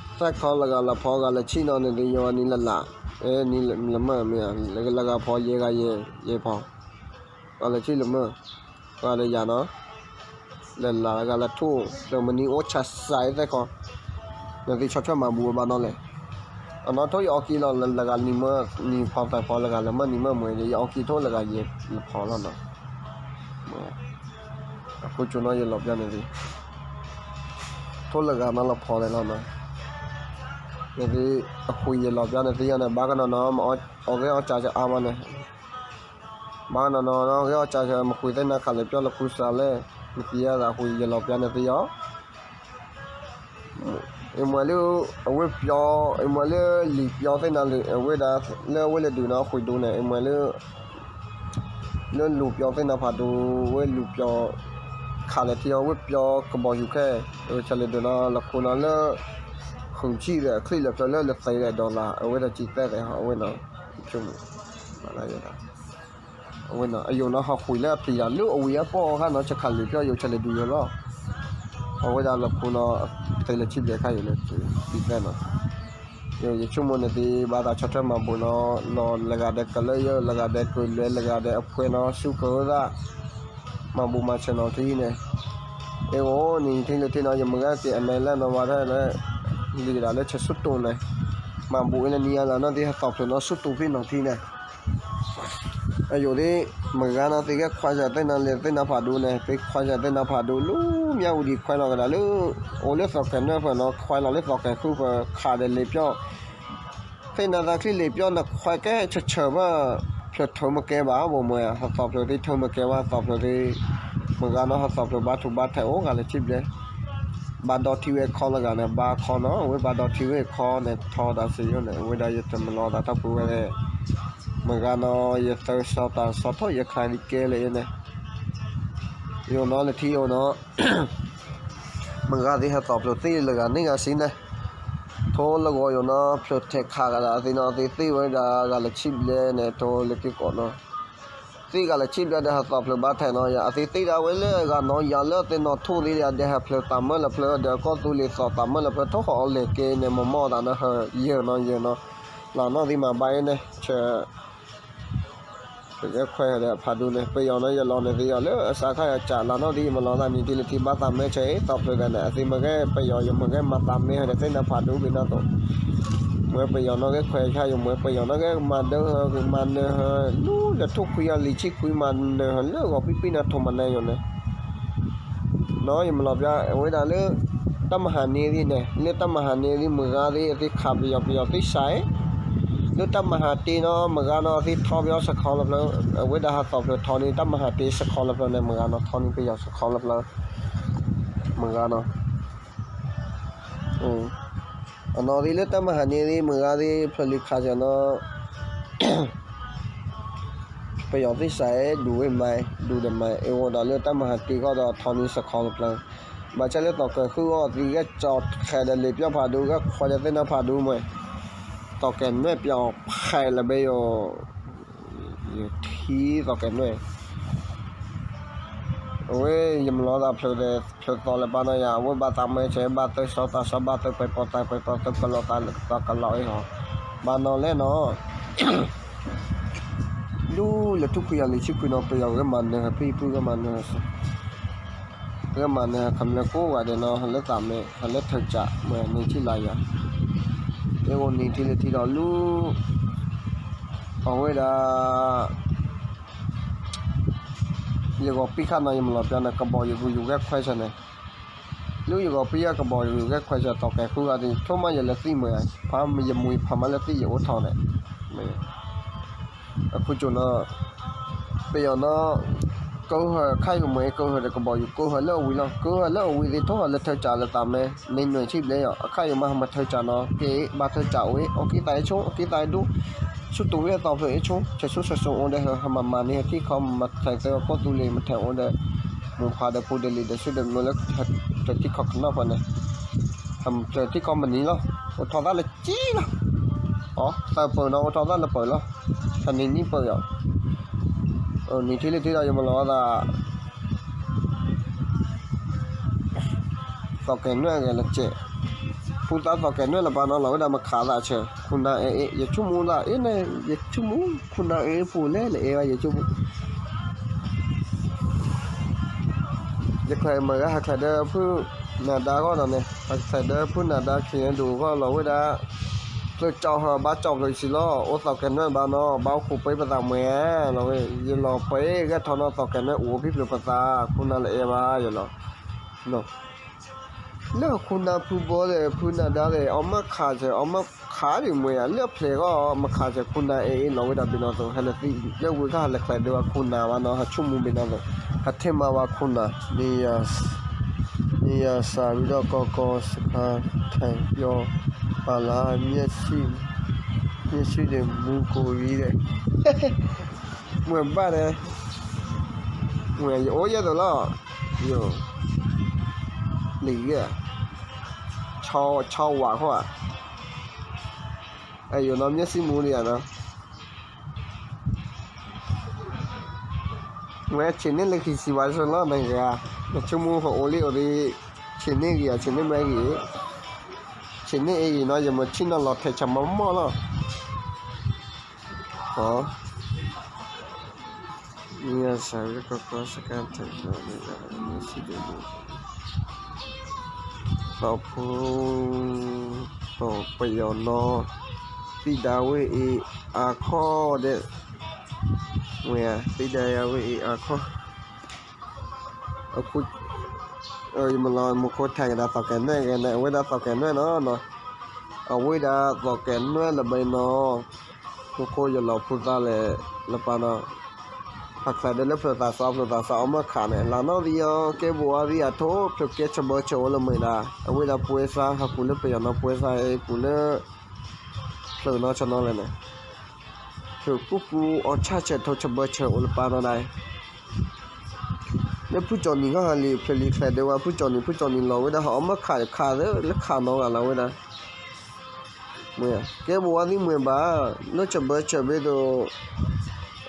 သဲၣ်ခီလၢဂၤလၢဖီဂၤလၢဆံနီၤန့ၣ် ယဝဲနံၤလၢ်လၢ် နံၤလၢ်မၢ်မ့ၢ် လၢဂၤဖီယဲၢ်ဂၤယဲၢ်ဖီ ဂၤလၢဆံလၢမၢ် ဂၤလၢယၤနီၤ လၢ်လၢ်ဂၤလၢထူၣ် ဒီးမနံၤအိၣ်ဆါစၢ်အ့ၣ်သဲၣ်ခီ နသ့ၣ်ဆီၣ်ထွဲမၤဘူၣ်ဝဲဘၣ်နီၤလဲၣ် အနီၢ်ထိၣ်ယအီက့ၤလီၤလၢဂၤနံၤမၢ် နံၤဖီသဲၣ်ဖီလၢဂၤလၢမၢ်နံၤမၢ်မွဲ ယအီက့ၤထိၣ်လၢဂၤယဲၢ်လၢဖီလီၤနီၤ အဃိကၠိနီၤယလီၤပျီန့ၣ်သ့ၣ် ထိၣ်လၢဂၤနီၤလၢဖီလဲၣ်လီၤနီၤ န့ၣ်သ့ၣ် အဃုာ်ယလီၤပျီန့ၣ်သ့ၣ်ယီၤန့ၣ် ဘၣ်ကနီၤနီၤ မ့ၢ်အီၣ်ဂဲၤအီၣ်ကၢ်စၢ်အါမးန့ၣ် ဘၣ်ကနီၤနီၤ ဂဲၤအီၣ်ကၢ်စၢ် မ့ၢ်ဃုာ်သ့ၣ်နါခးလံာ်ပျီလၢခူစၢ်လဲၣ် နသ့ၣ်ညါသးဃုာ်ယလီၤပျီန့ၣ်သ့ၣ်ယီၤ အမွဲလၢ အဝဲပျီ အမွဲလၢလံာ်ပျီသ့ၣ်နါလံာ် အဝဲဒၣ် လၢအဝဲလဲၤဒုးနီၤ အဃုာ်ဒိၣ်န့ၣ် အမွဲလၢ လၢလူၤပျီသ့ၣ်နါဖးဒိၣ် ဝဲလူၤပျီ ခးလဲၤထံအီၤ ဝဲပျီကဘီယူၤခဲ ဝဲဆၢလဲၤဒုးနီၤ လီၤခိၣ်နီၤလၢ ဃုာ်ဆံၣ်ဒီး အချံၣ်လၢဖျၢၣ်လၢလၢသ့ဒီး dollar အဝဲဒၣ်စံးသဲသဲဟီ အဝဲနီၤ ဆိကမိၣ် ဘၣ်လၢယဲဒၣ် အဝဲနီၤ အယိာ်နီၤဟီၣ်ဃုာ်လၢအပျံၤဒီး လၢအဝံၤအပီၢ်အခါနီၤ ဆဲးခးလံာ်ပျီယိာ်ဆဲးလဲၤဒုးယိာ်လီၤ အဝဲဒၣ်လီၤခိၣ်နီၤ သုးလၢဆံဘျဲၣ်ခါယိာ်လၢ စံးသဲနီၤ ယဆိကမိၣ်န့ၣ်သ့ၣ် ဘၣ်သးဆီၣ်ထွဲမၤဘူၣ်နီၤ လီၤလၢဂၤဒဲးကလၢယၢ် လၢဂၤဒဲးကလုာ် လၢဂၤဒဲးအဖှဲနီၤ ဆူကရၢသး မၤဘူၣ်မၤဆဲးနီၤထံန့ၣ် အ့ၣ် အိၣ် နံၤထံလၢထံနီၤ ယမုၢ်ဂၤက့ၤအမဲလၢနီၤဝဲဒၣ်လၢ လံာ်ကဒါလၢဆၢဆူၣ်တူၤန့ၣ်, မၤဘူးဝဲလၢနံၤအလၢနီၢ်သံဟဲသီၣ်ဖျိးနီၢ်ဆူၣ်တူၤဖဲနီၤထံန့ၣ်, အယိာ်ဒ် မုၢ်ဂၤနီၤသံဂဲၤခွဲးစၢ်သ့ၣ်နီၤလံာ်သ့ၣ်နီၤဖးဒိၣ်န့ၣ် သံခွဲးစၢ်သ့ၣ်နီၤဖးဒိၣ်လၢ မၠၣ်ဝတံၤခွဲးလီၤကဒါလၢ အိၣ်လၢသီၣ်ကဲၤနွဲၣ်ဖဲနီၤ ခွဲးလီၤလၢသီၣ်ကဲၤဃုဖဲခးဒီးလံာ်ပျီၢ် သ့ၣ်နၤသးချံလံာ်ပျီၢ်နခွဲးကဲဆၢဆၢဘၣ်, ဖျၢၣ်ထၢမ့ၢ်ကဲဘၣ် ဘိမွဲ ဟဲသီၣ်ဖျိးသံထၢမ့ၢ်ကဲဘၣ် ဟဲသီၣ်ဖျိးသံ, မုၢ်ဂၤနီၤ ဟဲသီၣ်ဖျိးဘါထူးဘါထဲးအိၣ်ဂၤလၢၤထံၣ်ဘျဲၣ်, ဘါဒီထံဝဲခီလၢဂၤန့ၣ် ဘါခီနီၤ အဝဲဘါဒီထံဝဲခီန့ၣ် ထီဒါစံယိၣ်န့ၣ် အဝဲဒၣ်ယတမလီၤသးထီၣ်ပူၤဝဲလဲၣ်, မုၢ်ဂၤနီၤ ယသၢစီၤသးစီၤထီၣ်ယခါဒံးကဲလၢအန့ၣ်, ယိၣ်နီၤလၢထံယိၣ်နီၤ မုၢ်ဂၤသံဟဲသီၣ်ဖျိးသံလၢဂၤန့ၣ်ဂၤစံန့ၣ်, ထိလၢဂီၤယိာ်နီၤ ဖျၢၣ်ထဲးခးကဒါသံနီၤ သံသ့ဝဲဒၣ်ဂၤလၢၤထံၣ်ဘျဲၣ်န့ၣ် ထိလၢက့ၤကိးနီၤ, သံဂၤလၢၤထံၣ်ဘျဲၣ်ဒီးဟဲသီၣ်ဖျိးဘါထဲးနီၤ ယၤအသံသ့ဒၣ်ဝဲလၢဂၤနီၤယၤလၢသ့ၣ်နီၤထူၣ်သ့ဒီး ဟဲဖျၢၣ်သးမၢလၢဖျၢၣ်ဒီးကီၢ်သူလ့ၤသီၣ်သးမၢလၢဖျၢၣ် ထိၣ်ဃီအီၤလဲၤက့ၤန့ၣ် မ့ၢ်မီၢ်သးနီၤ ဟဲယၢၤနီၤယၢၤနီၤ, လၢနီၢ်သံမၤဘၣ်အ့ၣ်န့ၣ် ဆၢ ပကဲခွဲးဒီးဖးဒိၣ်န့ၣ် ပယီၤနီၤ ယလီၤန့ၣ်သ့ယီၤလၢအစးခါယကးလၢနီၢ်သံယမလီၤသးနံၤထံလၢထံဘၣ်သးမၢဆၢအ့ၣ် သီၣ်ဖျိးဒီးန့ၣ် အသံမ့ၢ်ဂဲၤပယီၤ ယမ့ၢ်ဂဲၤမၤသးမ့ၢ်ဟဲဒီးသ့ၣ်နီၤဖးဒိၣ်ဘၣ်နီၢ်သိး, မ့ၢ်ပယီၤနီၤဂဲၤခွဲးဆါယိာ် မ့ၢ်ပယီၤနီၤဂဲၤမၤဒၢဟၢ မၤနၢၤဟၢ လူလၢထူၣ်ခွံအလံၤဆံခွံမၤနၢၤဟၢ လၢဂီၤဖံဖံန့ၣ်ထိၣ်မၤနၢၤယိာ်န့ၣ် နီၤ ယမၤလီၤပျါ အဝဲဒၣ်လၢ တၢ်မၤဟးန့ၢ်သ့ၣ်န့ၣ် လၢတၢ်မၤဟးန့ၢ်သ့ၣ် မုၢ်ဂၤသ့ၣ် အသ့ၣ်ခးပယီၤ ပယီၤသ့ၣ်စးအံၤ လၢတၢ်မၤဟးတ့ၢ်နီၤ မုၢ်ဂၤနီၤ အသ့ၣ်ထီပယီၤစခီလၢဖျၢၣ် အဝဲဒၣ်ဟးသီၣ်ဖျၢၣ်ထီန့ၣ် တၢ်မၤဟးတ့ၢ်စခီလၢဖျၢၣ်န့ၣ် မုၢ်ဂၤနီၤ ထီန့ၢ်ပယီၤစခီလၢဖျၢၣ် မုၢ်ဂၤနီၤ အနီၤသ့ၣ်လၢတၢ်မၤဟးန့ၢ်သ့ၣ် မုၢ်ဂၤသ့ၣ် ဖျၢၣ်လံၤခးစၢ်နီၤ ပယီၤသ့ၣ်စးအဲၣ်ဒူးဝဲမၤ ဒူးဒီးမၤ အဝဲဒၣ်လၢတၢ်မၤဟးတ့ၢ်ဃီဒီး ထီန့ၢ်စခီလၢဖျၢၣ် ဘၣ်ဆၣ်လၢသီၣ်ကဲၤဃုအီၤသံဂဲၤကၠီၣ်ခဲဒီးလံာ်ပျီၢ်ဖးဒိၣ် ဂဲၤခွဲးဒီးသ့ၣ်နီၤဖးဒိၣ်မး သီၣ်ကဲၤနွဲၣ်ပျီၢ်ဖးလၢဘဲယိာ် ယထံသီၣ်ကဲၤနွဲၣ် အဝဲယမၤလီၤသးဖျၢၣ်ဒီး ဖျၢၣ်သီၣ်လၢပၢ်နီၤယၤ အဝဲဘၣ်သးမၢဆၢ ဘၣ်သၢစီၤသးစီၤ ဘၣ်သၢပှဲၤပီၤသးပှဲၤပီၤ သၢကလီၤသးကလီၤအံၤဟီ ဘၣ်နီၤလဲၣ်နီၤ ဒူလၢထူၣ်ခွံအလံၤဆံခွံနီၤ ပယီၤဂဲၤမၤနၢၤဟၢ ဖံဖုဂဲၤမၤနၢၤဟၢ ဂဲၤမၤနၢၤဟၢ ခမျၢၢ်ကိးဂၤဒဲးနီၤ ဟဲလၢသးမဲ ဟဲလၢထၢၣ်ကး မ့ၢ်နံၤထံၣ်လါယၤ အ့ၣ် အိၣ်နံၤထံၣ်လၢထံဒီးလူ အဝဲဒၣ် ယဂီၤပံၢ်ခါနီၤ ယမၤလီၤပျါန့ၣ် ကဘီယူၤယူၤဂဲၤခွဲးစၢ်န့ၣ် လၢယဂီၤပံၢ်ခါကဘီယူၤယူၤဂဲၤခွဲးစၢ် သီၣ်ကဲၤဃုဂၤဒ် ဆိကမိၣ်ယလဲၤသံမုာ် ဖးယမူယဖးမးလၢသံယအိၣ်ထီၣ်န့ၣ် အခူကၠိနီၤ ပယီၤနီၤ ကဟၢခါယမူ ကဟၢဒီးကဘီယူၤ ကဟၢလၢအဝံၤလီၤ ကဟၢလၢအဝံၤသ့ၣ် ထိၣ်ဟၢလၢထၢၣ်ကးလၢသးမဲ န့ၢ်နွံဆံဘျဲၣ်ယီၤ အခါယမၤဟးမၤထၢၣ်ကးနီၤ က့ၤဘၣ်ထၢၣ်ကးအိၣ် အီၣ်က့ၤသးအ့ၣ်ဆိ အီၣ်က့ၤသးအ့ၣ်ဒိ ဆူတူၢ်ဝဲသီၣ်ဖျၢၣ်အ့ၣ်ဆိ ဆဲးဆူဆဲးဆူအိၣ်ဒီး ဟဲမၤမၤန့ၢ်ထံခီ မၤထဲးသၢကီၢ်သူလ့ၤ မၤထဲးအိၣ်ဒီး မုၢ်ဖးဒီးပူၤဒီးလံၤဒီးဆူဒီးမုၢ်လၢ ထၢၣ်ထံခီကနီၢ်ဖဲန့ၣ် ဟဲမၤဖျၢၣ်ထံခီမနံၤလီၤ အိၣ်ထီၣ်သၣ်လၢကံလီၤ အီ သၢပၢၢ်နီၤ အိၣ်ထီၣ်သၣ်လၢပၢၢ်လီၤ ဟဲနံၤနံၤပၢၢ်ယီၤ နံၤထံၣ်လၢထံဒီးယမၤလီၤသး သီၣ်ကဲၤနွဲၣ်အဂဲၤလၢကဲး ဖုသးသီၣ်ကဲၤနွဲၣ်လၢပၢ်နီၤ လီၤဝဲဒၣ်မခးသးဆဲး ခိၣ်နၢ်အဲၣ်အ့ၣ် ယဆိကမိၣ်သးအ့ၣ်န့ၣ် ယဆိကမိၣ် ခိၣ်နၢ်အဲၣ်အ့ၣ်ပူၤလဲၣ်လၢအဲၣ်ဘၣ် ယဆိကမိၣ် ယချဲးမုၢ်ဂၤဟးချဲးဒီးဖုနၤဒါဂီၢ်နီၤန့ၣ် ဟးချဲးဒီးဖုနၤဒါခံဒူၣ်ဂီၢ်လီၤဝဲဒၣ် ဖျၢၣ်ကၠီၣ်ဟၢဘါကၠီၣ်ဖျၢၣ်ဆံးလီၤ အိၣ်သီၣ်ကဲၤနွဲၣ်ဘၣ်နီၤ ဘၣ်အိၣ်ခိးပှ့ၤပသးမွဲလီၤဝဲ ယလီၤပှ့ၤဂဲၤထီၣ်နီၤ သီၣ်ကဲၤနွဲၣ်အိၣ်ဖံဖျၢၣ်ပသး ခိၣ်နၢ်လၢအဲၣ်ဘၣ်ယလီၤ လၢခိၣ်နၢ်ဖုဘီဒီး ဖုနၤဒါဒီး အီၣ်မၢခးစဲး အီၣ်မၢခးဒံးမွဲဧါ လၢအဖျဲၣ်ဂီၢ် မခးစဲး ခိၣ်နၢ်အဲၣ်အ့ၣ်လီၤဝဲဒၣ်ဘ့ၣ်နီၣ်သိး ဟဲလၢသံ လၢဝဲခါဟးလၢချဲးဒိးဝဲခိၣ်နၢ်ဘၣ်နီၤ ဟးဆိကမိၣ်ဘ့ၣ်နီၣ်သိး ဟးထဲမၤဝဲခိၣ်နၢ် န့ၣ်ယၤစးဝံၤဒီးကီၢ်ကီၢ်စခါ ထဲးပျီ ပာ်လၢ မျက်စိ မျက်စိတွေ မူကိုရီး ဒီး မ့ၢ်ဘၣ်ဒီး မ့ၢ်ယအိၣ်ယဲၢ်သိးလီၤ ယိၤ လံၤဂ့ၢ် ဆီဝါခိၣ်ဧါ အယိၤနီၤ မျက်စိမူ လံယၤနီၤ မ့ၢ်ဆံးန့ၢ်လၢခံစံးဝါစၢၤလီၤ နဂၤ နဆိကမိၣ်ကအိၣ်လံအိၣ်ဒံး ဆံးန့ၢ်ဂ့ၤဧါ ဆံးန့ၢ်မ့ၢ်ဂ့ၤ ဆံးန့ၢ်အံၤဂ့ၤနီၤ ယမ့ၢ်ဆံၣ်နီၤလီၤထဲးဆၢမီၢ်မီၢ်လီၤ ဟီ မ့ၢ်စးဝဲကီၢ်ကီၢ်စခါထဲးဆၢ မ့ၢ်စံးဒိၣ်ဒိၣ် လီၤဖိ ပယီၤနီၤ သံဒါဝဲအံၤအါခီဒဲး, ဝဲ သံဒါဝဲအံၤအါခီ, ယမ့ၢ်လီၤမူခိၣ်ထဲကဒါသီၣ်ကဲၤနွဲၣ်ဂ့ၤန့ၣ် အဝဲဒၣ်သီၣ်ကဲၤနွဲၣ်နီၤ, အဝဲဒၣ်သီၣ်ကဲၤနွဲၣ်လၢဘဲနီၤ, မူခိၣ်ယလီၤဖိသၣ်လဲၣ်လၢပၢ်နီၤ, ဖးချဲးဒဲးလၢဖျၢၣ်သးစး ဖျၢၣ်သးစးအီၣ်မၢခးန့ၣ် လၢနီၢ်သံအီၤ ကဲဘိးအါသံအထိ ဖျၢၣ်ကဲဆၢဘၢဆၢအိၣ်လၢမ့ၢ်ဒၣ် အဝဲဒၣ်ပှဲၤစါ ဟးကူၤလၢပယီၤနီၤပှဲၤစါ ဟဲကူၤလၢ ဖျၢၣ်နီၤဆၢနီၤလဲၣ်န့ၣ် ဖျၢၣ်ကူကူအီၣ်ဆၣ်ဆၢထိၣ်ဆၢဘၢဆၢအိၣ်လၢပၢ်နီၤဒၣ်အံၤ, လၢဖုကၠီၣ်နံၤခီဟးလံာ်ဖျၢၣ်လံာ်ချဲးဒဲးဝဲ ဖုကၠီၣ်နံၤ ဖုကၠီၣ်နံၤလီၤဝဲဒၣ် ဟးအီၣ်မၢခးခးသၢ လၢခးနီၤဂၤလီၤဝဲဒၣ်, ကဲဘိးအါသံမ့ၢ်ဘၣ် လၢဆၢဘၢဆၢဘ့ၣ်သိး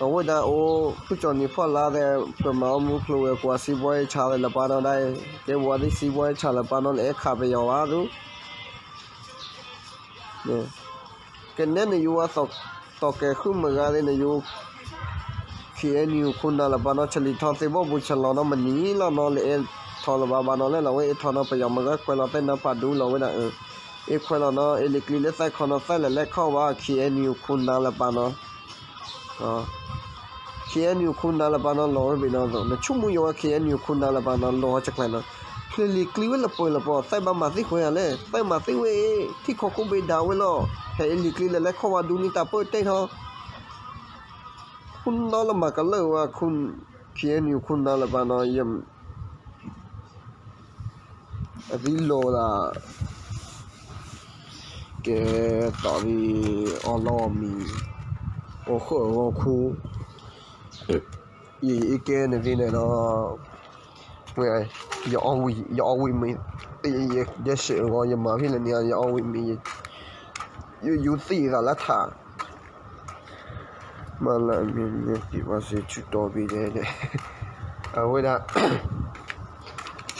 အဝဲဒၣ်အိၣ် ဖုကၠီၣ်နံၤဖီၣ်လါသဲး ဖျၢၣ်မၤအီၣ်မူချိဝဲၤကွာ် စံးဘှီအ့ၣ်ဆၣ်သဲးလၢပၢ်နီၤဒၣ်အံၤ, ကဲဘိးအါသံစံးဘှီအ့ၣ်ဆၣ်လၢပၢ်နီၤ လၢအဲၣ်ခးပယီၤဘၣ်သု ကနဲနယူၤဝဲ သီၣ်ကဲၤဃုမုၢ်ဂၤသ့ၣ်နယူၤ ခ့ၣ်အဲၣ်ယူၤ ခူနၤလၢပၢ်နီၤ ဆလံၤထီသ့ဘီၣ်ဘူးဆလီၤနီၤ မနံၤလီၤနီၤ လၢအဲၣ်ထီလၢၤဘၣ်ဘၣ်နီၤ လၢလီၤဝဲအဲၣ်ထီနီၤ ပယီၤမ့ၢ်ဂဲၤခွဲးလီၤသ့ၣ်နါဖးဒူလီၤဝဲဒၣ်, အဲၣ်ခွဲးလီၤနီၤ အဲၣ်လံာ်ကျံလၢသဲခီနီၤ သဲလဲၤလဲၤခီၣ်ဘၣ် ခ့ၣ်အဲၣ်ယူၤ ခူနၤလၢပၢ်နီၤ ခ့ၣ်အဲၣ်ယူၤ ခူနၤလၢပၢ်နီၤ လီၤဝဲဘ့ၣ်နီၤသိး နဆိကမိၣ်ယိၤဝဲ ခ့ၣ်အဲၣ်ယူၤ ခူနၤလၢပၢ်နီၤ လီၤဝဲစကျဲနီၤ, ဖျၢၣ်လံာ်ကျံဝဲလၢပၢၤလၢပှီၤ သဲဘၣ်မၤသံခွဲးယၤလဲၣ် သဲမၤသံဝဲအံၤ ထံၣ်ခီခိၣ်ဘ့ၣ်ဒၣ်ဝဲလီၤ, ဟဲအ့ၣ်လံာ်ကျံလၢလဲၤခီၣ်ဝဲဒူနံၤတၢ်ပၢၢ်တဲထီၣ် ခူနၤလၢမၤကလၢာ်ဝဲ ခ့ၣ်အဲၣ်ယူၤ ခူနၤလၢပၢ်နီၤ အသံလီၤဒၣ် ကဲ တီၢ်ဒံး အီၣ်လီၢ်အီၣ်မံၤ အိၣ်ဃၢၣ်အဂီၢ်ခူ ယအံၤကဲန့ၣ်သ့ၣ်န့ၣ်ဒီး ယအီၣ်ဝံၤမ့ၢ် ယဲစ့ၢ်အဂီၢ် ယမၤဖဲလဲၣ်န့ၣ် ယအီၣ်ဝံၤမ့ၢ် ယယူၤသံသးလၢထး မၤလၢအမ့ၢ်န့ၣ် သံဘၣ်စ့ဆူတီၢ်ဘံၣ်ဒဲး အဝဲဒၣ်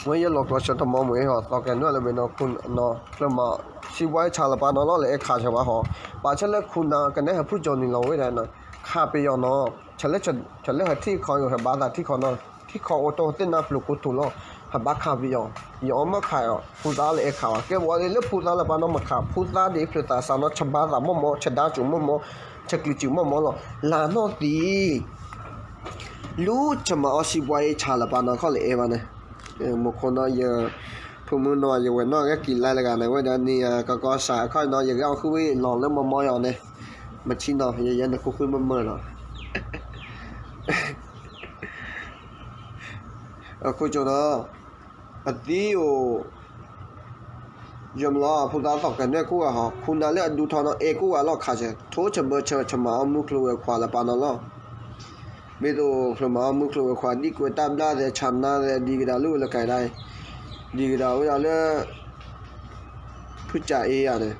ဝဲယလီၤကျိၤဆၢတမီၤမ့ၢ်ဟီ သီၣ်ကဲၤနွဲၣ်လၢဘ့ၣ်နီၤ ခူနၤ ဖျၢၣ်မၤ စံးဘှီအ့ၣ်ဆၣ်လၢပၢ်နီၤလီၤ လၢအဲၣ်ခးဆၢဘၣ်ဟီ ပာ်ဆၢလၢခူနၤ ကနဲဟဲဖုကၠီၣ်နံၤလီၤဝဲဒၣ်နီၤ ခးပယီၤနီၤ ဆၢလၢဟဲထံၣ်ခီ ဟဲဘါသးထံၣ်ခီနီၤ ထံၣ်ခီအိၣ်တိၢ်သ့ၣ်နါပျိၤကိတိၤလီၤ ဟဲဘါခးပယီၤ ယအီၣ်မၢခးအီၤ ဖိသၣ်လၢအဲၣ်ခးဝဲ ကဲဘိးအါသံလၢဖိသၣ်လၢပၢ်နီၤ မၤခး ဖိသၣ်ဒ်ဖျၢၣ်သးစးနီၤ ဆၢဘါသးမီၢ်မီၢ် ဆၢဒါစူၤမီၢ်မီၢ် ဆၢကျံးစူၤမီၢ်မီၢ်လီၤ လၢနီၢ်သံ လူၤဆၢမၤအီၣ်စံးဘှီအ့ၣ်ဆၣ်လၢပၢ်နီၤခီလၢအဲၣ်ဘၣ်န့ၣ် မူခိၣ်နီၤ ယ ဖုမုၢ်နီၤ ယဝဲၢ်နီၣ်ဂဲၤကံၤလါလၢဂၤန့ၣ် ဝဲဒၣ်န့ၣ် ကကီစးအခီနီၤ ယဂဲၤအီၣ်ဃုဝံၤလီၤလၢမီၢ်မီၢ်ယၤန့ၣ် မဆံနီၤ ယယဲန့ၣ်ဃုဃုမုၢ်မုၢ်နီၤ အဃိကၠိနီၤ အသံအိၣ် ယမၤလီၤ ဖိသၣ်သီၣ်ကဲၤနွဲၣ်ကိးဂၤဟီ ခူနၤလၢအဒူထီနီၤ အဲၣ်ကိးဂၤလီၤခးဆၢ ထိဆၢဘၢဆၢ ဆၢမၤအီၣ်မူချိဝဲၤခွါလၢပၢ်နီၤလီၤ မ့ၢ်သိးဖျၢၣ်မၤအီၣ်မူချိဝဲၤခွါ ဒ်ကွဲးတၢ်ဘျၣ်သဲး ဆၣ်နါသဲး ဒ်ကဒါလၢဝဲလၢကဲဒၣ်အံၤ ဒ်ကဒါဝဲဒၣ်လၢ ဖုကၠၤအ့ယၤန့ၣ်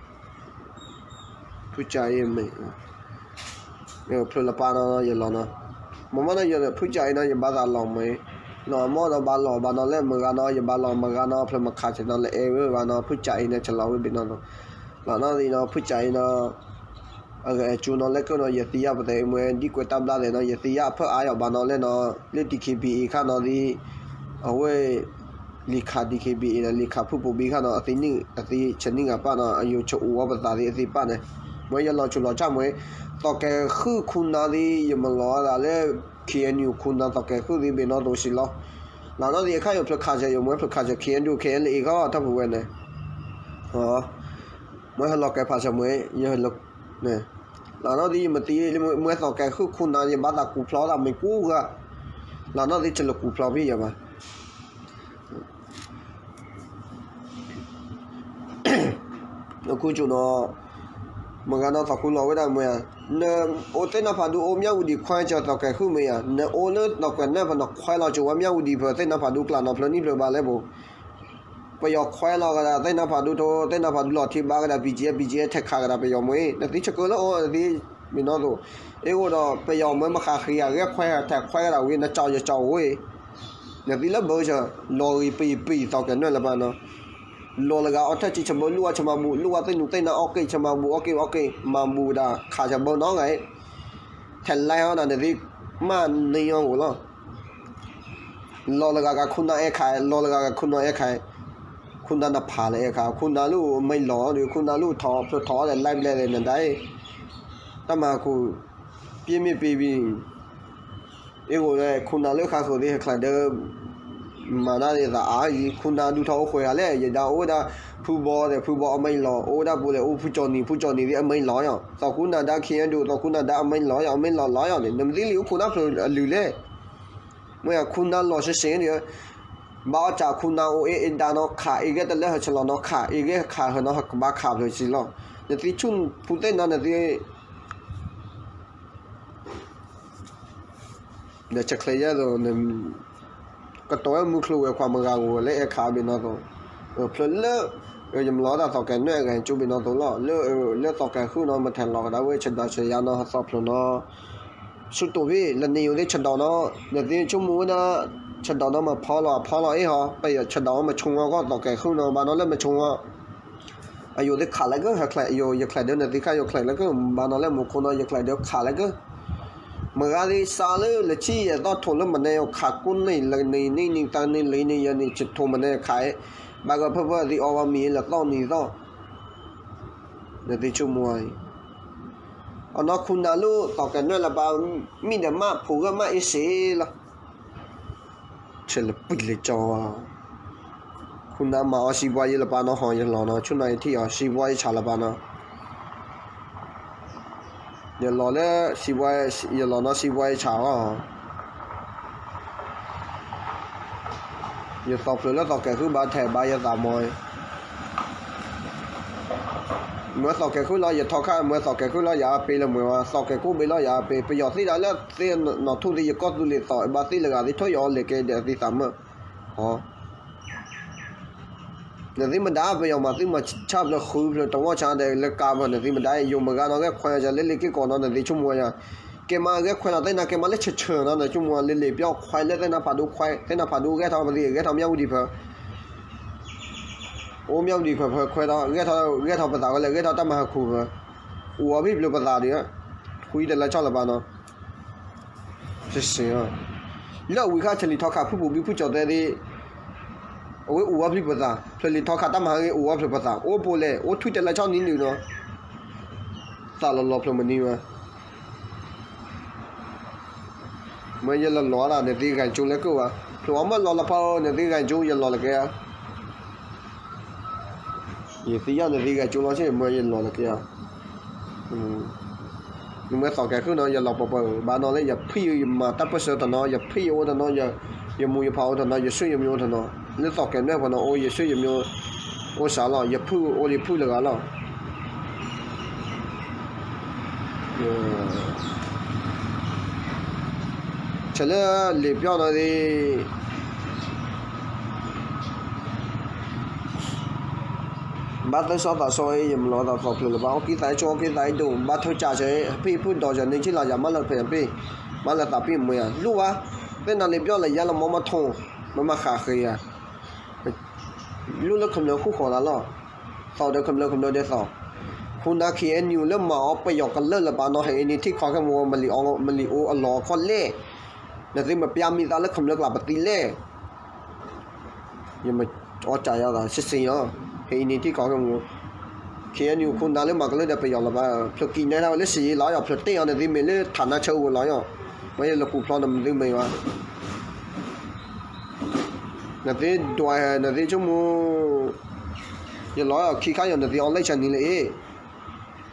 ဖုကၠၤအ့မ့ၢ် ဖျၢၣ်လၢပၢ်နီၤ ယလီၤနီၤ မ့ၢ်မ့ၢ်နီၤ ယဖုကၠၤအ့နီၤ ယဘါသးလီၤမ့ၢ် လီၤမ့ၢ်နီၤ ဘၣ်လီၤဘၣ်နီၤ လၢမုၢ်ဂၤနီၤ ယဘၣ်လီၤမုၢ်ဂၤနီၤ ဖျၢၣ်မၤခးဆၢနီၤ လၢအဲၣ်ဝဲဘၣ်နီၤ ဖုကၠၤအ့န့ၣ် ဆၢလီၤဝဲဘ့ၣ်နီၤ လီၤနီၤသံနီၤ ဖုကၠၤအ့နီၤ အဂဲၤအကၠိနီၤ လၢကၢၢ်နီၤ ယသံယၣ်ပသဲးမ့ၢ် ဒ်ကွဲးတၢ်ဘျၣ်သဲးနီၤ ယသံယၣ်အဖၢၣ်အါယီၤဘၣ်နီၤ လၢနီၤ လၢ ဒီးခ့ဘံအ့ ခါနီၤသံ အဝဲ လံာ်ခး ဒီးခ့ဘံအ့ လံာ်ခးဖုၣ်ပိာ်ဘံခါနီၤ အသံနုၣ် အသံဆၢနုၣ်ဂၤပၣ်နီၤ အယိၤဆၢအူအီၣ်ပသးသ့ၣ်အသ့ၣ်ပၣ်န့ၣ် မ့ၢ်ယလီၤဆူၣ်လီၤဆီၣ်မ့ၢ် သီၣ်ကဲၤဃုခူနၤသံ ယမၤလီၤအသးလၢ ခ့ၣ်အဲၣ်ယူၤ ခူနၤ သီၣ်ကဲၤဃုသံဘ့ၣ်နီၤသိးစံးလီၤ လီၤနီၤသံအခါယိၤဖျၢၣ်ခးဆၢယိၤမ့ၢ်ဖျၢၣ်ခးဆၢ ခ့ၣ်အဲၣ်ယူၤ ခ့ၣ်အဲၣ်လ့ၣ်အ့ ခီထီၣ်ပူၤဝဲန့ၣ် မ့ၢ်ဟဲလီၤကဲၤဖးဆၢမ့ၢ် ယဟဲလီၤ လီၤနီၤသံယမၤသံ မ့ၢ်သီၣ်ကဲၤဃုခူနၤ ယဘၣ်သးကူၤဖျီသးမ့ၢ်ကိးဂၤ လီၤနီၤသံ တလၢကူၤဖျီဖဲယၤဘၣ် အခူကၠိနီၤ မုၢ်ဂၤနီၤသီၣ်ခူလီၤဝဲဒၣ်မ့ၢ်ဧါ, နအိၣ်သ့ၣ်နီၢ်ဖးဒူအိၣ်မၠၣ်ဝတံၤခွဲးစၢၤသီၣ်ကဲၤဃုမ့ၢ်ဧါ, နအိၣ်လၢသီၣ်ကဲၤနၢၣ်ဖဲန့ၣ်ခွဲးလီၤစၢၤဝဲမၠၣ်ဝတံၤဖဲသ့ၣ်နီၢ်ဖးဒူကျးနီၤ ဖျၢၣ်နံၣ်ဖျၢၣ်ဘါလဲၣ်ဘိ, ပယီၤခွဲးလီၤကဒီးသ့ၣ်နီၢ်ဖးဒူထိ သ့ၣ်နီၢ်ဖးဒူလီၤထံဘါကဒီး ဘံၣ်ကၠံ ဘံၣ်ကၠံ ထဲးခးကဒီးပယီၤမ့ၢ် နသံဆၢကၢလၢအီၤနသံ မ့ၢ်နီၢ်သိး, အ့ၣ်အိၣ်ဒီးပယီၤမ့ၢ်မၤဃးဃံအဂဲၢ်ခွဲးထဲးခွဲးကဒီးဝံၤ နကၠီယကၠီဝဲ နသံလၢဘၢဆၢ လီၤဂံၢ်ပံၤပံၤသီၣ်ကဲၤနၢၣ်လၢပှၤနီၤ, လီၤလၢဂၤအီၣ်ထၢၣ်ကံဆၢဘၢ လူၢ်ဝဲဆၢမၤဘူၣ် လူၢ်ဝဲသ့ၣ်နူသ့ၣ်နၢ်အီၣ်က့ၣ်ဆၢမၤဘူၣ် အီၣ်က့ၣ်အီၣ်က့ၣ် မၤဘူၣ်ဒၣ်ခးဆၢဘၢနီၤဂၤအံၤ, ထဲးလဲအီၤဒီးနသံ မၤန့ၢ်အီၤဧိၤလီၤ, လီၤလၢဂၤဂၤခိၣ်နၢ်အဲၣ်ခး လီၤလၢဂၤဂၤခိၣ်နၢ်အဲၣ်ခး ခိၣ်နၢ်နဖးလၢအဲၣ်ခါ ခိၣ်နၢ်လၢအမ့ၢ်လီၤဒီး ခိၣ်နၢ်လၢထီၣ်ဖျိထီၣ်ဒီး လၢဘျဲၣ်ဒီး နဒါအံၤ တၢ်မၤဟးခိၣ် ပ့မ့ၢ်ပ့ဘံ အ့ၣ်ဂိၣ်လၢခိၣ်နၢ်လၢဃါဃုာ်သ့ၣ်ဟဲချၢးဒီး မၤဒၣ်သးအါအံၤ ခိၣ်နၢ်ဒုးထီၣ်အိၣ်ဃုာ်ဂၤလဲၣ် ယဒါအိၣ်ဝဲဒၣ် ဖုဘီဒီး ဖုဘီအမ့ၢ်လီၤ အိၣ်ဝဲဒၣ်ပူၤလဲၣ် အိၣ်ဖုကၠီနံၤ ဖုကၠီနံၤသ့ၣ်အမ့ၢ်လီၤယီၤ သီခိၣ်နၢ်ဒါ ခံအဲၣ်ဒိၣ် သီခိၣ်နၢ်ဒါအမ့ၢ်လီၤယီၤ အမ့ၢ်လီၤလီၤယီၤန့ၣ် နမ့ၢ်သ့လံအိၣ်ခိၣ်နၢ်ဖျိအလုၢ်လဲၣ် မ့ၢ်ယခိၣ်နၢ်လီၤစ့ၢ်စ့ၢ်န့ၣ် ဘၣ်အီၣ်စးခိၣ်နၢ်အိၣ်အ့ၣ်အ့ၣ်ဒါနီၤ ခးအ့ၣ်ဂ့ၢ်တလၢဟၢဆလီၤနီၤ ခးအ့ၣ်ဂ့ၢ်ခးဟၢနီၤ ဟးကဘၣ်ခးဖျိစ့ၢ်လီၤ နသ့ဆူၣ်ဖူသ့ၣ်နီၤ နသ့ ဒီးဆဲးချဲယဲၢ်သိး ကတီၤဝဲမုၢ်ချူဝဲခွါမဂၤဂီၤလၢအဲၣ်ခးဘ့ၣ်နီၢ်သိး ဖျိလၢ ယမၤလီၤတၢ်သီၣ်ကဲၤနွဲၣ်အဂၤကၠိဘ့ၣ်နီၢ်သိးလီၤ လၢသီၣ်ကဲၤဃုနီၤ မ့ၢ်ထဲးလီၤကဒါဝဲဆဲးဒီးဆဲးယါနီၤ ဟသီဖျိနီၤ ဆူၣ်တိာ်ဖဲ လၢနံၤယိၤသ့ၣ်ဆဲးဒီးနီၤ နသ့ဆိကမိၣ်ဝဲဒၣ် ဆဲးဒီးနီၤ မၤဖီလီၤအဖီလီၤအ့ၣ်ဟီ ပယီၤဆဲးဒီးမၤဆိကမိၣ်ကီၢ် သီၣ်ကဲၤဃုနီၤ ဘၣ်နီၤလၢမၤဆိကမိၣ် အယိၤသ့ၣ်ခးလၢကၢၢ် ဟဲချဲး ယိၤယချဲးဒၢ နသ့ခါယိၤချဲးလၢကၢၢ် ဘၣ်နီၤလၢမၤခိၣ်နီၤ ယချဲးဒၢခးလၢကၢၢ် မ့ၢ်ဂ့ၤသ့စါလၢလၢဆံယဲၢ်သီထိၣ်လၢမနုၤခးကိးန့ၣ် လၢနံၤနံၤနံၤသၢနံၤလံနံၤယဲၢ်နံၤ ထိၣ်မနုၤခးအံၤ ဘၣ်ဂၤဖၢဖၢသ့အီဝဲမံၤလၢသီနံၤသီ နသ့ဆိကမိၣ်အံၤ အနီၢ်ခိၣ်နၢ်လၢသီၣ်ကဲၤနွဲၣ်လၢပှၤ မံၤဒီးမးဖိဂၢၢ်မးအ့ၣ်စ့လီၤ ဆဲးလၢပှံၤလၢကၠီ ခိၣ်နၢ်မၤအီၤစံးဘှါယဲလၢပှၤနီၤ ဟီယလီၤနီၤ ဆူၣ်နီၤအံၤထံၣ်အီၤ စံးဘှါယဲဆးလၢပှၤနီၤ ယလီၤလၢစံးဘှါ ယလီၤနီၤစံးဘှါယဲဆးအီၤ ယသီၣ်ဖျိလၢသီၣ်ကဲၤဃုဘၣ်ထဲးဘၣ်ယသးမီၤ မ့ၢ်သီၣ်ကဲၤဃုလီၤ ယထီခါ မ့ၢ်သီၣ်ကဲၤဃုလီၤ ယအပ့ၤလၢမ့ၢ်ဝဲ သီၣ်ကဲၤဃုဘ့ၣ်လီၤ ယအပ့ၤ ပယီၤသ့ဒၣ်လၢသ့နီၣ်ထူၣ်သ့ ယကီၢ်သူလ့ၤသီၣ် ဘၣ်သ့လၢဂၤသ့ ထိၣ်ယအီၤလဲၤကဲဒီးသံသးမၢ် နသ့ၣ်မဒါ ပယီၤမၤသ့ၣ်မၤဆၣ်ဖျၢၣ်ဃုဖျၢၣ် တဝီဆါဒီးလၢကါဘၢ နသ့ၣ်မဒါ ယိၤမဂၤနီၤ ဂဲၤခွဲးလၢလ့လ့က့ၢ်ကီးနီၤ နသ့ၣ်ဆိကမိၣ်ယၤ ကဲမးဂဲၤခွဲးလီၤသ့ၣ်နၤ ကဲမးလၢဆၢဆၢနီၤ နဆိကမိၣ်လ့လ့ပျီခွဲးလၢသ့ၣ်နၤဖးဒိၣ်ခွဲး သ့ၣ်နၤဖးဒိၣ်ဂဲၤထီၣ်ပသံ ဂဲၤထီၣ်မၠၣ်ဝတံၤဖၢ အိၣ်မၠၣ်ဝတံၤဖၢဖၢခွဲးဒီး ဂဲၤထီၣ်ပသးဝဲလၢ ဂဲၤထီၣ်တၢ်မၤဟးခူၣ်ဖၢ အိၣ်အီၤဖံၣ်ဖျၢၣ်ပသးဒီး ဃုတလၢဆီၣ်လၢၤဘၣ်နီၤ လၢအဝံၤခါ ဆဲးလံာ်ထီခး ဖုပူၤဘံဖုကၠီၤသဲသ့ၣ် အဝဲအိၣ်ဝဲဖျၢၣ်ပသး ဖျၢၣ်လံာ်ထီခးတၢ်မၤဟးဂ့ၤ အိၣ်ဝဲဖျၢၣ်ပသး အိၣ်ပူၤလဲၣ် အိၣ်ထွံၣ်တဲလၢဆီၣ်နံၤနုာ်နီၤ သးလီၤလီၤဖျၢၣ်မနုၤဝဲ မ့ၢ်ယလီၤလီၤဒၣ် နသ့ဂၤကၠိလၢကၢၢ်ဝဲ ဖျိအီၤမ့ၢ်လီၤလီၤဖး နသ့ဂၤကၠိ ယလီၤလီၤကဲဧါ ယသ့ယၤ နသ့ဂၤကၠိလီၤ မ့ၢ်ယလီၤလီၤကဲဧါ နမ့ၢ်သီၣ်ကဲၤဃုနီၤ ယလီၤပှဲၤပှဲၤ ဘၣ်နီၤလၢယဖံၣ်ယမၤတၢ်ပၢၢ်ဆၢတနီၤ ယဖံၣ်ယအိၣ်တနီၤ ယမိၢ်ယပၢ်အိၣ်တနီၤ ယဆွေယမျိုးအိၣ်တနီၤ လၢသီၣ်ကဲၤနွဲၣ်ဖဲနီၤ အိၣ် ယဆွေယမျိုး အိၣ်စးလီၤ ယဖုၣ်အိၣ်လံဖုၣ်လၢဂၤလီၤ ဆဲးလၢလံာ်ပျီနီၤသ့ၣ် ဘၣ်သးစီသးစီအံၤ ယမၤလီၤသးသီၣ်ဖျၢၣ်လၢၤဘၣ် အီၣ်ကံသးအံၤကၠိအီၣ်ကံသးအံၤဒိၣ် ဘၣ်ထၢၣ်ကၢ်ဆၢ ဖံၣ်ဖုၣ်ဒီးယၤန့ၣ် ဆံလီၤယၤမၤလၢဖဲအပ့ၢ် မၤလၢသးပ့ၢ်မွဲဧါ လိၣ်ဘၣ် သ့ၣ်နၤလံာ်ပျီလၢယၤလၢမီမၤထီၣ် မၤမၤဃးဃ့ဧါ လူလၢခမျၢၢ်ဃူဃီၤလၢ်လီၤ. သီၣ်ဒီးခမျၢၢ် ခမျၢၢ်ဒီးသီၣ်. ခိၣ်နၢ် ခ့ၣ်အဲၣ်ယူၣ် လၢမၤအီၣ်ပယီၤကလၢၢ်လၢၤဘၣ်နီၤ ဟဲအံၤန့ၣ်ထံၣ်ခီခဲမူ မလံၤအိၣ်အလီၢ်အခီၣ်လဲၣ်. နသ့မပျၢ်မံသးလၢခမျၢၢ်ကျါပသံလဲၣ်. ယမၤအီၣ်ကၢ်ယၤသး စ့ၢ်စ့ၢ်လီၤ. ဟဲအံၤန့ၣ်ထံၣ်ခီခဲမူ ခ့ၣ်အဲၣ်ယူၣ် ခိၣ်နၢ်လၢမၤကလၢၢ်ဒီးပယီၤလၢၤဘၣ် ဖျိးကံၣ်နဲဒၣ်ဝဲလၢစ့ၢ်ယံၤလီၤယီၤ ဖျိးတ့ၢ်အီၤ နသ့မ့ၢ်လၢထးနါဆၢဂီၤလီၤယီၤ မ့ၢ်ယလီၤကူၣ်ဖျီနမ့ၢ်သ့မ့ၢ်ဘၣ် နသ့ဒွး နသ့ဆိကမိၣ် ယလီၤခံခါယီၤ နသ့အီၣ်လဲၣ်ဆၢနံၤလၢအ့ၣ်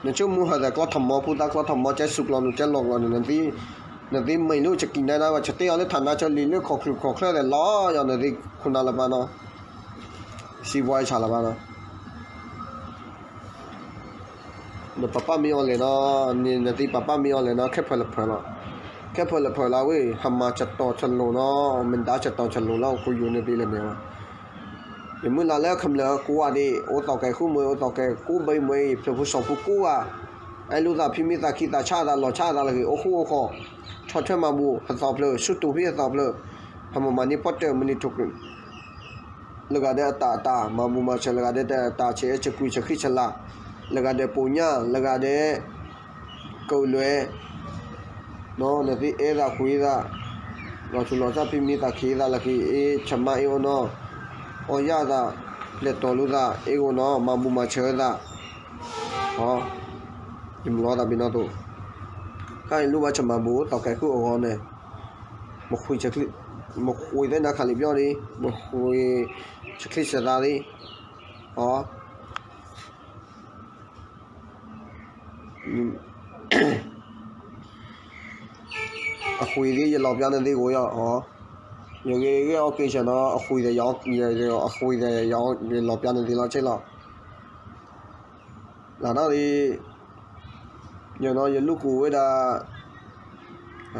နဆိကမိၣ်ဟဲသးကျီထီၣ်မီ ဖိသၣ်ကျီထီၣ်မီ ကဲစူးကျီနုာ် ကဲလီၤကျီနုာ် နသ့မ့ၢ်လၢကကံၣ်နဲဒၣ်ဝဲ ဆၢတ့ၢ်အီၤလၢထးနါဆၢလံာ်လၢခီၣ်ချူၣ်ခီၣ်ချၢၣ်သဲးလီၤယီၤ နသ့ခိၣ်နၢ်လၢၤဘၣ်နီၤ စံးဘှါဆၣ်လၢၤဘၣ်နီၤ နပပၢ်မ့ၢ်အီၣ်လဲၣ်နီၤ နသ့ပပၢ်မ့ၢ်အီၣ်လဲၣ်နီၤ ခဲဖၢလၢဖၢလီၤ ခဲဖၢလၢဖၢလီၤဝဲ ဟးမၤစတီၤစလိၤနီၤ မ့ၢ်ဒါစတီၤစလိၤလီၤ ခိၣ်ယူၤနသ့လၢန့ၣ်လီၤ ယမုၢ်လၢ်လၢခမျၢၢ်ကိးဂၤဒဲး အိၣ်သီၣ်ကဲၤဃုာ်မ့ၢ် အိၣ်သီၣ်ကဲၤကိးဘ့ၣ်မ့ၢ် ဖျၢၣ်ဖိစီၤဖိကိးဂၤ အဲၣ်လိာ်သးဖံးမံသးခံသးဆါသးလီၤဆါသးလၢဂ့ၤ အိၣ်ဃူအိၣ်ဃီ ဆီၣ်ထွဲမၤဘူၣ် ဟသီၣ်ဖျၢၣ် ဆူၣ်တူာ်ဖံးဟသီၣ်ဖျၢၣ် ဟးမၤမၤန့ၢ်ပီၣ်တၢၢ်မုၢ်နံၤထူၣ်က လၢဂၤဒဲးအတၢ်အတၢ် မၤဘူၣ်မၤစၢၤလၢဂၤဒဲးတၢ်အတၢ် ဆဲးအဲၣ်ဆဲးကွံာ်ဆဲးဃံဆဲးလၤ လၢဂၤဒဲးပိာ်ညၣ် လၢဂၤဒဲး ကၢၣ်လွဲ နသ့အဲၣ်သးကွံာ်သး လီၤဆူးလီၤစၢ်ဖံးမံသးခံသးလၢက့ၤ အ့ၣ်ဆၢမါအ့ၣ်အိၣ်နီၤ အီၣ်ယၣ်သး လဲၤတီၤလိာ်သး အ့ၣ်ဂီၤနီၤ မၤဘူၣ်မၤဆၢသး, ယမုၢ်လီၤသးပ့ၤနီၣ်သိး, ခါအံၤလူၢ်ဘၣ်ဆၣ်မၤဘူၣ် တီၢ်ကဲကုၢ်အဂီၢ်န့ၣ်, မဃုာ်သ့ၣ်နၤခးလံာ်ပျီၢ်ဒံး, မဃုာ်ဆဲးချ့ဆဲးသးဒံး, အဃုာ်သ့ၣ်ယလီၤပျၢ်န့ၢ်သ့ၣ်ဂီၤယီၤ, ယဂ့ၤဂ့ၤအီၣ်က့ၤဆၢနီၤ အဃုာ်သ့ၣ်, အဃုာ်သ့ၣ်ယလီၤပျၢ်န့ၢ်သ့ၣ်လီၤဆ့လီၤ. လၢ်နီၣ်လံ, ယနီၤ ယလူၢ်ကိးဝဲဒၣ်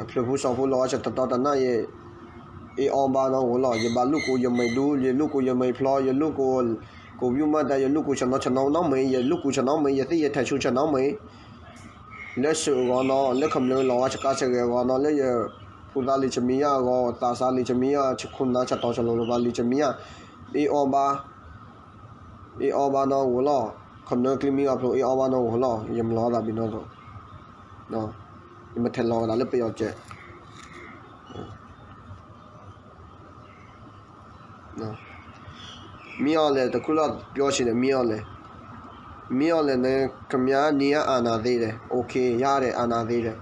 ဖျၢၣ်ဖိစီၤဖိလီၤ ဆၢတတီတနၣ်ယဲ, အ့ၣ်အီဘါနီၣ်ဂီၤလီၤ, ယဘၣ်လူၢ်ကိးယမဲာ်ဒူ, ယလူၢ်ကိးယမဲာ်ဖျီ, ယလူၢ်ကိး, ကိးပျူၢ်မၤတၢ်, ယလူၢ်ကိးဆၢနီၤဆၢနီၤနီၣ်မ့ၢ်, ယလူၢ်ကိးဆၢနီၤမ့ၢ်, ယသ့ၣ်ယထဲးဆူၣ်ဆၢနီၤမ့ၢ်, လၢစၢၤအဂီၢ်နီၤ, လၢခမျၢၢ်လီၤဝါဆကါဆၢဂဲၤအဂီၢ်နီၤ, လၢယဖိသၣ်လံၤဆမံယၢ်အဂီၢ်, သးစၢ်လံၤဆမံယၢ်, ဆခိၣ်နၢ်ဆၢတီဆၢလိၤလီၤဘၣ်လံၤဆမံယၢ်, အ့ၣ်အီဘါ အ့ၣ်အီဘါနီၣ်ဂီၤလီၤ, ခမျၢၢ်ကျံမံဂီၢ်ဖျိ အ့ၣ်အီဘါနီၣ်ဂီၤလီၤ, ယမုၢ်လီၤသးပ့ၤနီၣ်သိး, ယမ့ၢ်ထဲးလီၤဝဲဒၣ်လၢပယီၤကဲး မ့ၢ်အီၤလဲၣ် တခုလီၤပျီဆံးန့ၣ် မ့ၢ်အီၤလဲၣ်, မ့ၢ်အီၤလဲၣ်န့ၣ် ခမျၢၢ်န့ၢ်အါနၢ်သ့လဲၣ်, အိၣ်ခ့ ယၤဒဲးအါနၢ်သ့လဲၣ်,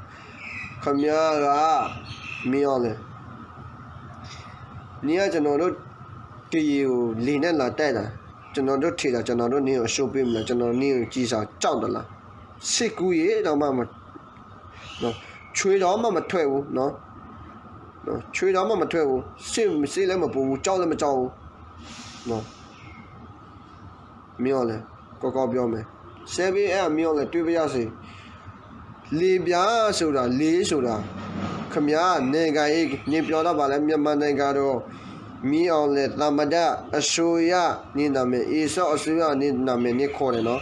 ခမျၢၢ်ဂၤ မ့ၢ်အီၤလဲၣ်, န့ၣ်ကနီၤဒိၣ် ကယံာ်ဧိၤလံာ်နဲၣ်လၤတဲဒၣ်, ကနီၤဒိၣ်ထံၣ်ဒီး ကနီၤဒိၣ်န့ၢ်အစိပ့ၤမုၢ်လၢ်, ကနီၤန့ၢ်အကံစၢ်ကၠီၣ်တလါ, ဆ့ကူယံာ်ဒီးမး ဆွ့ဒီးမးမထွဲပူၤ, ဆွ့ဒီးမးမထွဲပူၤ, ဆ့မ့ၢ်ဆ့လၢမပူၤပူၤ, ကၠီၣ်လၢမကၠီၣ်ပူၤ, မ့ၢ်အီၤလဲၣ်, ကီကီပယီၤမဲာ်, စဲဘ့အဲၣ်မ့ၢ်အီၤလဲၣ် တွံၢ်ပယီၤစ့ၢ်, လံာ်ဘျါစိၤဒၣ် လံာ်စိၤဒၣ်, ခမျၢၢ် နိုင်ငံရေး န့ၣ်ပယီၤတၢ်ဘၣ်လၢ မြန်မာနိုင်ငံတော် မ့ၢ်အီၤလဲၣ် သမ္မတ အစိုးရန့ၣ်နမဲာ် အ့စီအစိုးရန့ၣ်နမဲာ်န့ၣ်ခိးန့ၣ်နီၤ,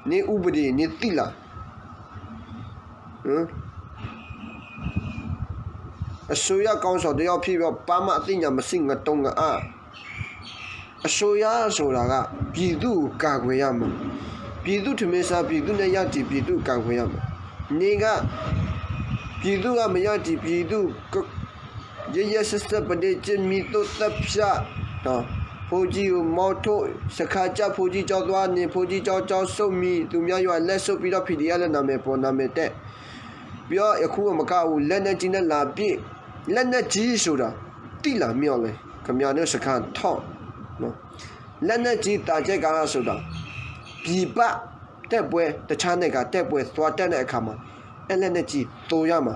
န့ၣ်ဥပဒေန့ၣ်သ့လၢ အစိုးရခေါင်းဆောင်တစ်ယောက်ဖြစ်ပြီး ဘာမှအသိဉာဏ်မရှိ ငတုံငအါ အစိုးရဆိုတာက ပြည်သူ့ကို ကာကွယ်ရမှာ ပြည်သူ့ထမင်းစား ပြည်သူ့နဲ့ရပ်တည် ပြည်သူ့ကို ကာကွယ်ရမှာ နင်က ပြည်သူ့က မရပ်တည် ပြည်သူ့က ရက်ရက်စက်စက် ပဒိၣ်ကျိုင်း မီးရှို့သတ်ဖြတ် ဘုန်းကြီးကို မောင်းထုတ် စခန်းကျ ဘုန်းကြီးကျောင်းသွားနေ ဘုန်းကြီးကျောင်း ကျောင်းဆုတ်မီး သူများရွာ လက်ဆုပ်ပြီးတော့ ပီႇတီႇအက်ဖ် လၢနာမည်ပေါ် နာမည်တက် ပြီးတော့ အခုမကဘူး လက်နက်ကြီးနဲ့ လာပစ် လက်နက်ကြီးဆိုတာ သိလား မင်းအောင်လှိုင် ခင်ဗျားတို့ စခန်းထောက်နော် လက်နက်ကြီး သံချပ်ကာ ဆိုတာ ပြည်ပ တိုက်ပွဲ တခြားနိုင်ငံ တိုက်ပွဲ သွားတိုက်တဲ့အခါမှာ အဲ လက်နက်ကြီး သုံးရမှာ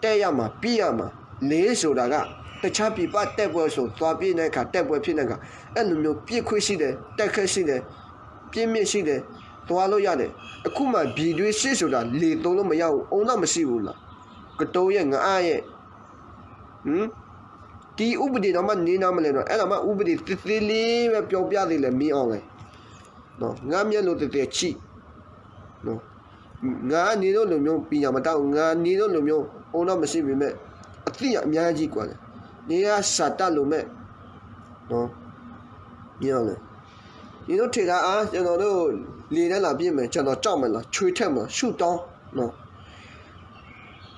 တက်ရမှာ ပစ်ရမှာ လေ ဆိုတာက တခြားပြည်ပ တိုက်ပွဲဆို သွားပစ်တဲ့အခါ တိုက်ပွဲဖြစ်တဲ့အခါ အဲလိုမျိုး ပစ်ခွင့်ရှိတယ် တိုက်ခိုက်ရှိတယ် ပြစ်မျက်ရှိတယ် သွားလို့ရတယ် အခုမှ ပြည်တွင်းစစ်ဆိုတာ လေသုံးလို့မရဘူး အုံနောက်မရှိဘူးလား ကတုံးရဲ့ ငအါရဲ့ ဟမ် ဒီဥပဒေတောင်မှ နင်းနားမလဲတော့ အဲ့ဒါမှ ဥပဒေသေးသေးလေးပဲ ပြောပြသေးတယ် မင်းအောင်လှိုင် နော် ငါမျက်လုံး တစ်သက်ရှိ နော် ငါနင်းတို့လိုမျိုး ပညာမတတ်ဘူး ငါနင်းတို့လိုမျိုး အုံနောက်မရှိပေမဲ့ အသိအများကြီးကွာတယ် နင်က စာတတ်လို့မဲ့ နော် မင်းအောင်လှိုင် နင်တို့ ထေတာအား ကျွန်တော်တို့ လေထဲလာပြစ်မယ် ကျွန်တော်ကြောက်မလား ချွေးထက်မလား ဆုတောင်း နော်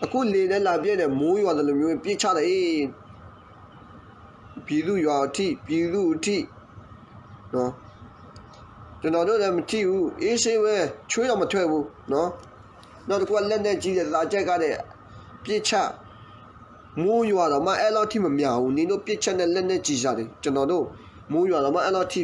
အခု လေထဲလာပြစ်တယ် မိုးရွာတယ်လို့မျိုး ပြစ်ချတယ် ပြည်သူ့ရွာအထိ ပြည်သူ့အထိ နော် ကျွန်တော်တို့လည်း မထိဘူး အေးဆေးပဲ ချွေးတော့ မထွက်ဘူး နော် နောက်တစ်ခုက လက်နက်ကြီးတွေ သံချပ်ကားတွေ ပစ်ချ မိုးရွာတော့မှ အဲ့လောက်ထိ မများဘူး နင်တို့ ပစ်ချတဲ့ လက်နက်ကြီးစတွေ ကျွန်တော်တို့ မိုးရွာတော့မှ အဲ့လောက်ထိ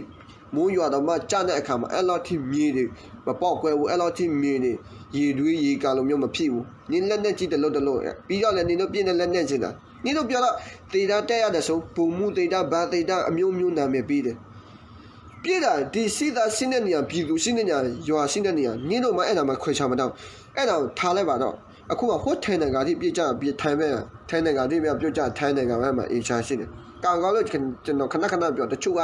မိုးရွာတော့မှ ကျတဲ့အခါမှာ အဲ့လောက်ထိ မြေတွေ မပေါက်ကွဲဘူး အဲ့လောက်ထိ မြေတွေ ရေတွင်း ရေကန်လိုမျိုး မဖြစ်ဘူး နင် လက်နက်ကြီး တစ်လုံးတစ်လုံး ပြီးတော့လည်း နင်တို့ ပစ်တဲ့ လက်နက်ကြီးတာ နင်တို့ ပြောတော့ သေတန်း တက်ရတယ်ဆို ဗိုလ်မှူးသေတန်း ဗိုလ်သေတန်း အမျိုးမျိုး နာမည်ပေးတယ် ပစ်တာ ဒီစစ်သား ရှိတဲ့နေရာ ပြည်သူ ရှိတဲ့နေရာ ရွာ ရှိတဲ့နေရာ နင်တို့မှ အဲ့ဒါမှ ခွဲခြားမတတ်ဘူး အဲ့ဒါကို ထားလိုက်ပါတော့ အခုက ဟို ထိုင်းနိုင်ငံထိ ပစ်ကြ ထိုင်းပဲ ထိုင်းနိုင်ငံထိပဲ ပြောကြ ထိုင်းနိုင်ငံပဲမှာ အေးချမ်းရှိတယ် ကံကောင်းလို့ ကျွန်တော် ခဏခဏပြော တချို့က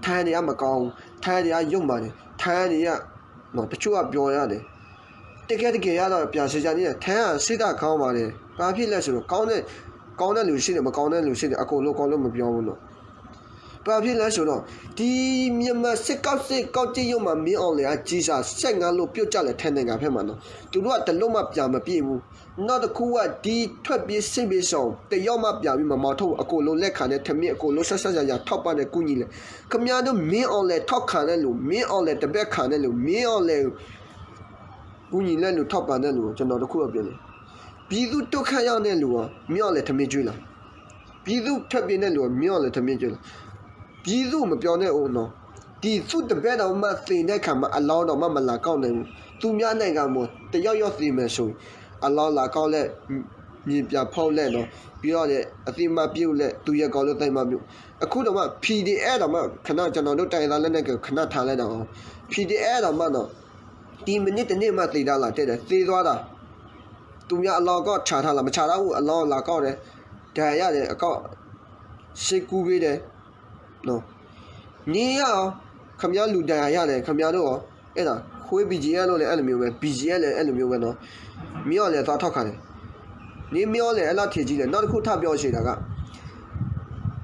ထိုင်းတွေက မကောင်းဘူး ထိုင်းတွေက ယုတ်မာတယ် ထိုင်းတွေက နော် တချို့က ပြောရတယ် တကယ်တကယ်ကတော့ ပြန်ရှင်းကြည့် ထိုင်းက စစ်တပ်ကောင်းပါတယ် ဘာဖြစ်လဲဆိုတော့ ကောင်းတဲ့ ကောင်းတဲ့လူရှိတယ် မကောင်းတဲ့လူရှိတယ် အကုန်လုံး ကောင်းလို့ မပြောဘူးနော် ဘာဖြစ်လဲဆိုတော့ ဒီမြန်မာစစ်ကောင်စီ ကောက်ကျစ်ရုံးမှာ မင်းအောင်လှိုင်က ကျည်ဆံ ဆယ့်ငါးလုံး ပြုတ်ကျတယ် ထိုင်နိုင်ငံဖက်မှာနော်။ သူတို့က တစ်လုံးမှ ပြန်မပစ်ဘူး။ နောက်တစ်ခုက ဒီထွက်ပြေးစစ်ဘေးရှောင် တစ်ယောက်မှ ပြန်ပြီးမမောင်းထုတ်ဘူး။ အကုန်လုံးလက်ခံတယ်။ ထမင်းအကုန်လုံး ဆက်ဆံရရ ထောက်ပံ့တယ် ကူညီတယ်။ ခင်ဗျားတို့ မင်းအောင်လှိုင် ထောက်ခံတဲ့လူ၊ မင်းအောင်လှိုင် တပည့်ခံတဲ့လူ၊ မင်းအောင်လှိုင် ကူညီတဲ့လူ ထောက်ပံ့တဲ့လူကို ကျွန်တော်တစ်ခုတော့ပြောတယ်။ ပြည်သူ့ဒုက္ခရောက်တဲ့လူကို မင်းအောင်လှိုင် ထမင်းကျွေးလား။ ပြည်သူ့ထွက်ပြေးတဲ့လူကို မင်းအောင်လှိုင် ထမင်းကျွေးလား။ ပြည်သူ့မပြောနဲ့ဦးနော်။ ပြည်သူ့တပည့်တော်မှ သေတဲ့အခါမှာ အလောင်းတောင်မှ မလာကောက်နိုင်ဘူး။ သူများနိုင်ငံမှာ တစ်ယောက်ယောက်သေမယ်ဆိုရင် အလောင်းလာကောက်လဲ မြေပြာဖုတ်လဲနော်။ ပြီးတော့ အသိမှတ်ပြုလဲ သူရဲကောင်းလို့ သိမှတ်ပြု။ အခုတောင်မှ PDF တောင်မှ ခဏ ကျွန်တော်တို့ တိုင်းရင်းသားလက်နက်ကိုင် ခဏထားလိုက်တော့ PDF တောင်မှနော် ဒီမနစ်တနေ့မှ သေတာလာတဲ့တယ်။ သေသွားတာ။ သူများအလောင်းကောက်ချထားလား။ မချထားဘူး။ အလောင်းလာကောက်တယ်။ ဒဏ်ရာရတယ်။ အကောက် ဆေးကုပေးတယ်နော်။ နေရအောင် ခင်ဗျားလူဒဏ်ရာရတယ်။ ခင်ဗျားတို့ရော အဲ့ဒါ ခွေး BGF လို့လည်း အဲ့လိုမျိုးပဲ။ BGF လည်း အဲ့လိုမျိုးပဲနော်။ မင်းအောင်လှိုင် သွားထောက်ခံတယ်။ နင် မင်းအောင်လှိုင် အဲ့လောက်ထင်ကြီးတယ်။ နောက်တစ်ခု ထပ်ပြောချင်တာက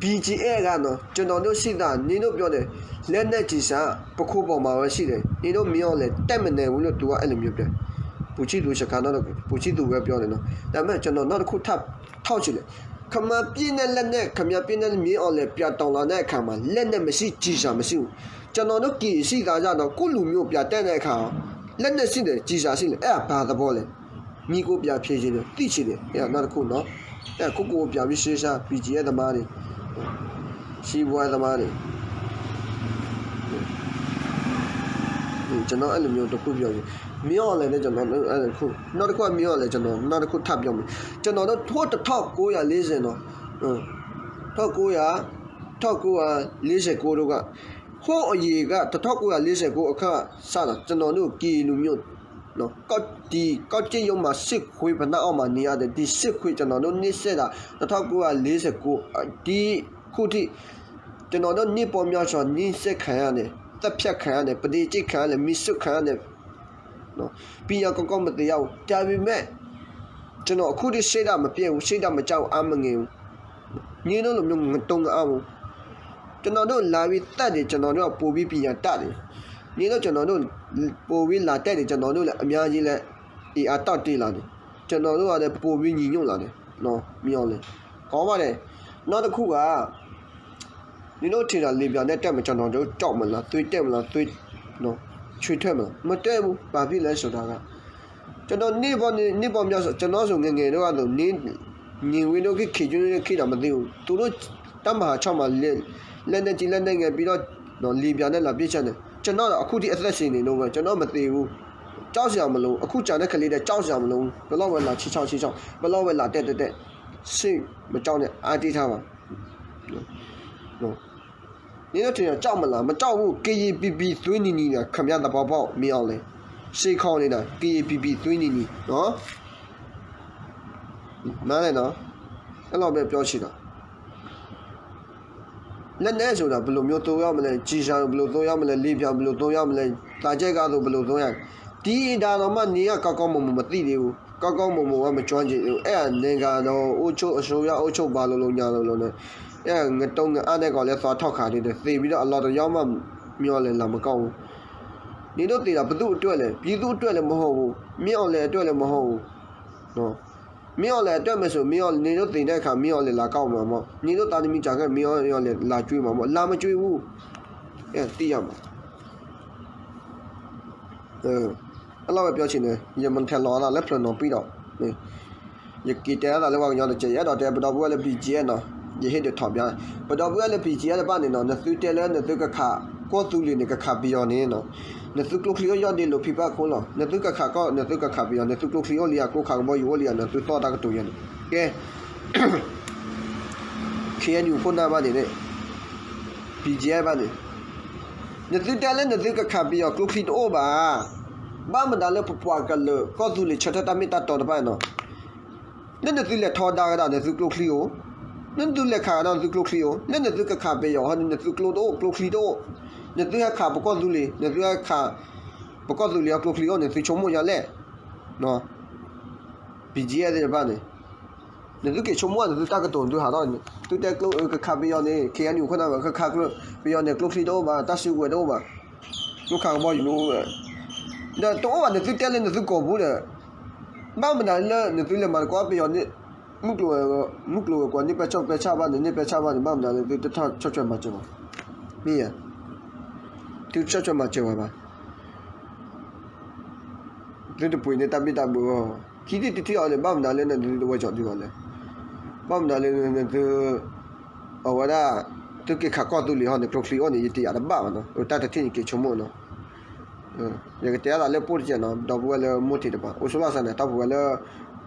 BGF ကနော် ကျွန်တော်တို့စစ်သား နင်တို့ပြောတယ် လက်နက်ကျည်ဆံ ပခုံးပေါ်မှာပဲရှိတယ်။ နင်တို့ မင်းအောင်လှိုင် တက်မနေဘူးလို့ သူက အဲ့လိုမျိုးပြော။ ပူချစ်သူစကား နောက်တစ်ခု ပူချစ်သူပဲပြောတယ်နော်။ ဒါပေမဲ့ ကျွန်တော် နောက်တစ်ခု ထပ်ထောက်ချင်တယ်။ ခင်ဗျားပစ်တဲ့လက်နက် ခင်ဗျားပစ်တဲ့ မင်းအောင်လှိုင် ပြန်တောင်းလာတဲ့အခါမှာ လက်နက်မရှိ ကျည်ဆံမရှိဘူး။ ကျွန်တော်တို့ ကရင်စစ်သားကြတော့ ကိုယ့်လူမျိုး ပြန်တက်တဲ့အခါ လက်နက်ရှိတယ် ကျည်ဆံရှိတယ်။ အဲ့ဒါ ဘာသဘောလဲ။ ညီကိုပြန်ဖြေချင်တယ် သိချင်တယ်။ အဲ့ဒါ နောက်တစ်ခုနော်။ အဲ့ဒါ ကိုယ့်ကိုယ်ပြန်ပြီး ရှင်းရှင်း BGF သမားတွေ စီးပွားရေးသမားတွေ ကျွန်တော် အဲ့လိုမျိုးတစ်ခုပြောချင်။ မင်းအောင်လှိုင်နဲ့ ကျွန်တော် အဲ့တစ်ခု နောက်တစ်ခုက မင်းအောင်လှိုင် ကျွန်တော် နောက်တစ်ခု ထပ်ပြောမယ်။ ကျွန်တော်တို့ ထိုး တစ်ထောင့်ကိုးရာလေးဆယ်နော်။ ထောင့်ကိုးရာ ထောင့်ကိုးရာလေးဆယ်ကိုးတုန်းက ဟိုးအရင်က တစ်ထောင့်ကိုးရာလေးဆယ်ကိုး အခါစတာ ကျွန်တော်တို့ ကရင်လူမျိုးနော် ကောက် ဒီကောက်ကျစ်ရုံးမှာ စစ်ခွေး ပနန်းအောက်မှာ နေရတယ်။ ဒီစစ်ခွေး ကျွန်တော်တို့ နှိပ်စက်တာ တစ်ထောင့်ကိုးရာလေးဆယ်ကိုး ဒီခုထိ ကျွန်တော်တို့ နှစ်ပေါင်းများစွာ နှိပ်စက်ခံရတယ်။ သတ်ဖြတ်ခံရတယ်။ ပဒေကျစ်ခံရတယ်။ မီးရှို့ခံရတယ်နော်။ ပညာကောင်းကောင်း မသင်ရဘူး။ ဒါပေမဲ့ ကျွန်တော် အခုထိ စိတ်ဓာတ်မပျက်ဘူး။ စိတ်ဓာတ်မကျဘူး။ အားမငယ်ဘူး။ နင်တို့လိုမျိုး ငတုံငအါဘူး။ ကျွန်တော်တို့ လာပြီးသတ်တယ်။ ကျွန်တော်တို့က ပိုပြီးပညာတတ်တယ်။ နင်တို့ ကျွန်တော်တို့ ပိုပြီးလာတက်တယ်။ ကျွန်တော်တို့လည်း အများကြီးလည်း အင်အားတောင့်တင်းလာတယ်။ ကျွန်တော်တို့ကလည်း ပိုပြီးညီညွတ်လာတယ်နော်။ မင်းအောင်လှိုင် ကောင်းပါတယ်။ နောက်တစ်ခုက နင်တို့ထင်တာ လီဘီယာနဲ့ တက်မယ် ကျွန်တော်တို့ ကြောက်မလား၊ သွေးတက်မလား၊ သွေးနော် ချွေထွက်မလား။ မတက်ဘူး။ ဘာဖြစ်လဲဆိုတာက ကျွန်တော် နှစ်ပေါင်း နှစ်ပေါင်းများစွာ ကျွန်တော်ဆို ငယ်ငယ်တုန်းကဆို နေ နေဝင်းတို့ခေတ် ခင်ကြီးတို့ခေတ်တောင် မသိဘူး။ သူတို့ တပ်မဟာခြောက်မှာ လက် လက်နက်ကြီး လက်နက်ငယ် ပြီးတော့နော် လီဘီယာနဲ့ လာပစ်ချတယ်။ ကျွန်တော်တော့ အခုထိ အသက်ရှင်နေလို့ပဲ။ ကျွန်တော် မသေဘူး။ ကြောက်စရာမလိုဘူး။ အခုကျန်တဲ့ ကလေးတွေ ကြောက်စရာမလိုဘူး။ ဘယ်လောက်ပဲ လာချီချောက်ချီချောက်၊ ဘယ်လောက်ပဲ လာတက်တက်တက်၊ စိတ်မကြောက်နဲ့၊ အားတတ်ထားပါ။ နော်။ နင်တို့ထင်တာ ကြောက်မလား။ မကြောက်ဘူး။ ကရင်ပြည်ပြည်သွေးနီနီ ခင်ဗျား သဘောပေါက်။ မင်းအောင်လှိုင် စိတ်ခေါ်နေတာ ကရင်ပြည်ပြည်သွေးနီနီနော်။ နားလည်နော်။ အဲ့လောက်ပဲ ပြောချင်တာ။ လက်နက်ဆိုတာ ဘယ်လိုမျိုး သုံးရမလဲ။ ကျည်ဆံကို ဘယ်လို သုံးရမလဲ။ လေဖြံ ဘယ်လို သုံးရမလဲ။ သံချပ်ကားတို့ ဘယ်လို သုံးရ။ ဒီဒါတောင်မှ နင်က ကောင်းကောင်းမွန်မွန် မသိသေးဘူး။ ကောင်းကောင်းမွန်မွန်က မကျွမ်းကျင်သေးဘူး။ အဲ့ဒါ နိုင်ငံတော်အုပ်ချုပ် အစိုးရအုပ်ချုပ် ဘာလို့လို့ ညာလို့လို့နဲ့ အဲ့ဒါ ငတုံငအါနဲ့ ကောင်လည်း သွားထောက်ခံနေတယ်။ သေပြီးတော့ အလောင်းတစ်ယောက်မှ မင်းအောင်လှိုင် လာမကောက်ဘူး။ နင်တို့သေတာ ဘယ်သူ့အတွက်လဲ။ ပြည်သူ့အတွက်လည်း မဟုတ်ဘူး။ မင်းအောင်လှိုင်အတွက်လည်း မဟုတ်ဘူးနော်။ မင်းအောင်လှိုင်အတွက်မယ်ဆို မင်းအောင်လှိုင် နင်တို့သေတဲ့အခါ မင်းအောင်လှိုင် လာကောက်မှာပေါ့။ နင်တို့သားသမီး ကျန်ခဲ့ မင်းအောင်လှိုင် လာကျွေးမှာပေါ့။ လာမကျွေးဘူး။ အဲ သိရမှာ။ အဲ အဲ့လောက်ပဲ ပြောချင်တယ်။ ယမထက်လော်တာ လက်ဖျံးနော်ပြီးတော့ ယက့ၤတဲအသးလၢ ပှၤကညီတက့ၢ်. ယအဲၣ်ဒိးတဲ ပဒီပုၢ်ဝဲၢ်လၢ BGF နီၤ, ယဟ့ၣ်ဒုးထီၣ်ပြ, ပဒီပုၢ်ဝဲၢ်လၢ BGF တဖၣ်န့ၣ်နီၤ, နသုတဲလၢနသုကခး ကီၢ်သူလ့ၤန့ၣ် ကခးပယီၤန့ၣ်နီၤ, နသုကျိချံအိၣ်ယီၢ်ဒ့လိာ်ဖံးဖၣ်ခိၣ်လီၤ. နသုကခးကီၢ် နသုကခးပယီၤ, နသုကျိချံအိၣ်လံဧါ, ကျိခးကဘီယူၤအိၣ်လံဧါ, နသုသီၣ်တၢ်ကတိၤယဲန့ၣ်. ကဲ ခ့ၣ်အဲၣ်ယူၣ် ခိၣ်နၢ်ဘၣ်န့ၣ်န့ၣ် BGF ဘၣ်န့ၣ်, နသုတဲလၢနသုကခးပယီၤ ကျိချံတအိၣ်ဘၣ်. ဘၣ်မတၤလၢပပှၤကလုာ် ကီၢ်သူလ့ၤ ဆၢထၢၣ်တၢ်မ့ၢ်တၢ်တီတဖၣ်နီၤ, လၢနသုလဲၤထီဒါကဒီး နသုကျိချံအိၣ်, လၢနသုလဲၤခးကဒီး နသုကျိချံအိၣ်, လၢနသုကခးပယီၤ နသုကျိတအိၣ် ကျိချံတအိၣ်, နသုဟဲခးပကီၢ်သူလ့ၤ နသုဟဲခး ပကီၢ်သူလ့ၤအကျိချံအိၣ် နသုဆိကမိၣ်ယါလဲၣ်. BGF သ့ၣ်တဖၣ်န့ၣ် နသုက့ၤဆိကမိၣ်နသုတၢ်ကတိၤနသုဟးထီၣ်န့ၣ် သုတဲကျိ ကခးပယီၤန့ၣ် ခ့ၣ်အဲၣ်ယူၣ် ခိၣ်နၢ်ဝဲ ကခးကျိ ပယီၤန့ၣ် ကျိချံတအိၣ်ဘၣ် တၢ်စုကဝဲၤတအိၣ်ဘၣ် ကျိခးကဘီယူၤ ဒီးတအိၣ်ဘၣ် နသုတဲလၢနသုကိာ်ပူၤဒီး ဘၣ်မနုၤလၢနသုလဲၤမၤသကိးပယီၤန့ၣ် မုၢ်ကျိၤဝဲၤ မုၢ်ကျိၤဝဲၤကွာ်န့ၣ် ပဲာ်ဆီၣ်ပဲာ်ဆၣ်ဘၣ်န့ၣ် န့ၢ်ပဲာ်ဆၣ်ဘၣ်န့ၣ် ဘၣ်မနုၤလၢသုတဆီၣ်ထွဲမၤစၢၤဘၣ် မ့ၢ်ဧါ သုဆီၣ်ထွဲမၤစၢၤဘၣ်ဘၣ် သုတပှ့ၤန့ၢ်တၢ်ဘံၣ်တၢ်ဘၢအီၤ ခံထံၣ်တထံၣ်အီၤန့ၣ် ဘၣ်မနုၤလၢနသုတဝဲကီၤဒုးအီၤလဲၣ် ဘၣ်မနုၤလၢနသု အဝဲဒၣ် သုက့ၤခးကီၢ်သူလ့ၤဟီန့ၣ် ကျိချံအိၣ်န့ၣ် ယတယာ်တဘၣ်ဘၣ်နီၤ တၢ်တထံၣ်န့ၣ်က့ၤဆိကမိၣ်နီၤ ယကတဲအသးလၢပိၢ်တကဲးနီၤ ဒီပုၢ်ဝဲၢ်လၢမိၢ်ထံးတပၤ အိၣ်ဆိလီၢ်စၢ်န့ၣ် တၢ်ပူၤဝဲလၢ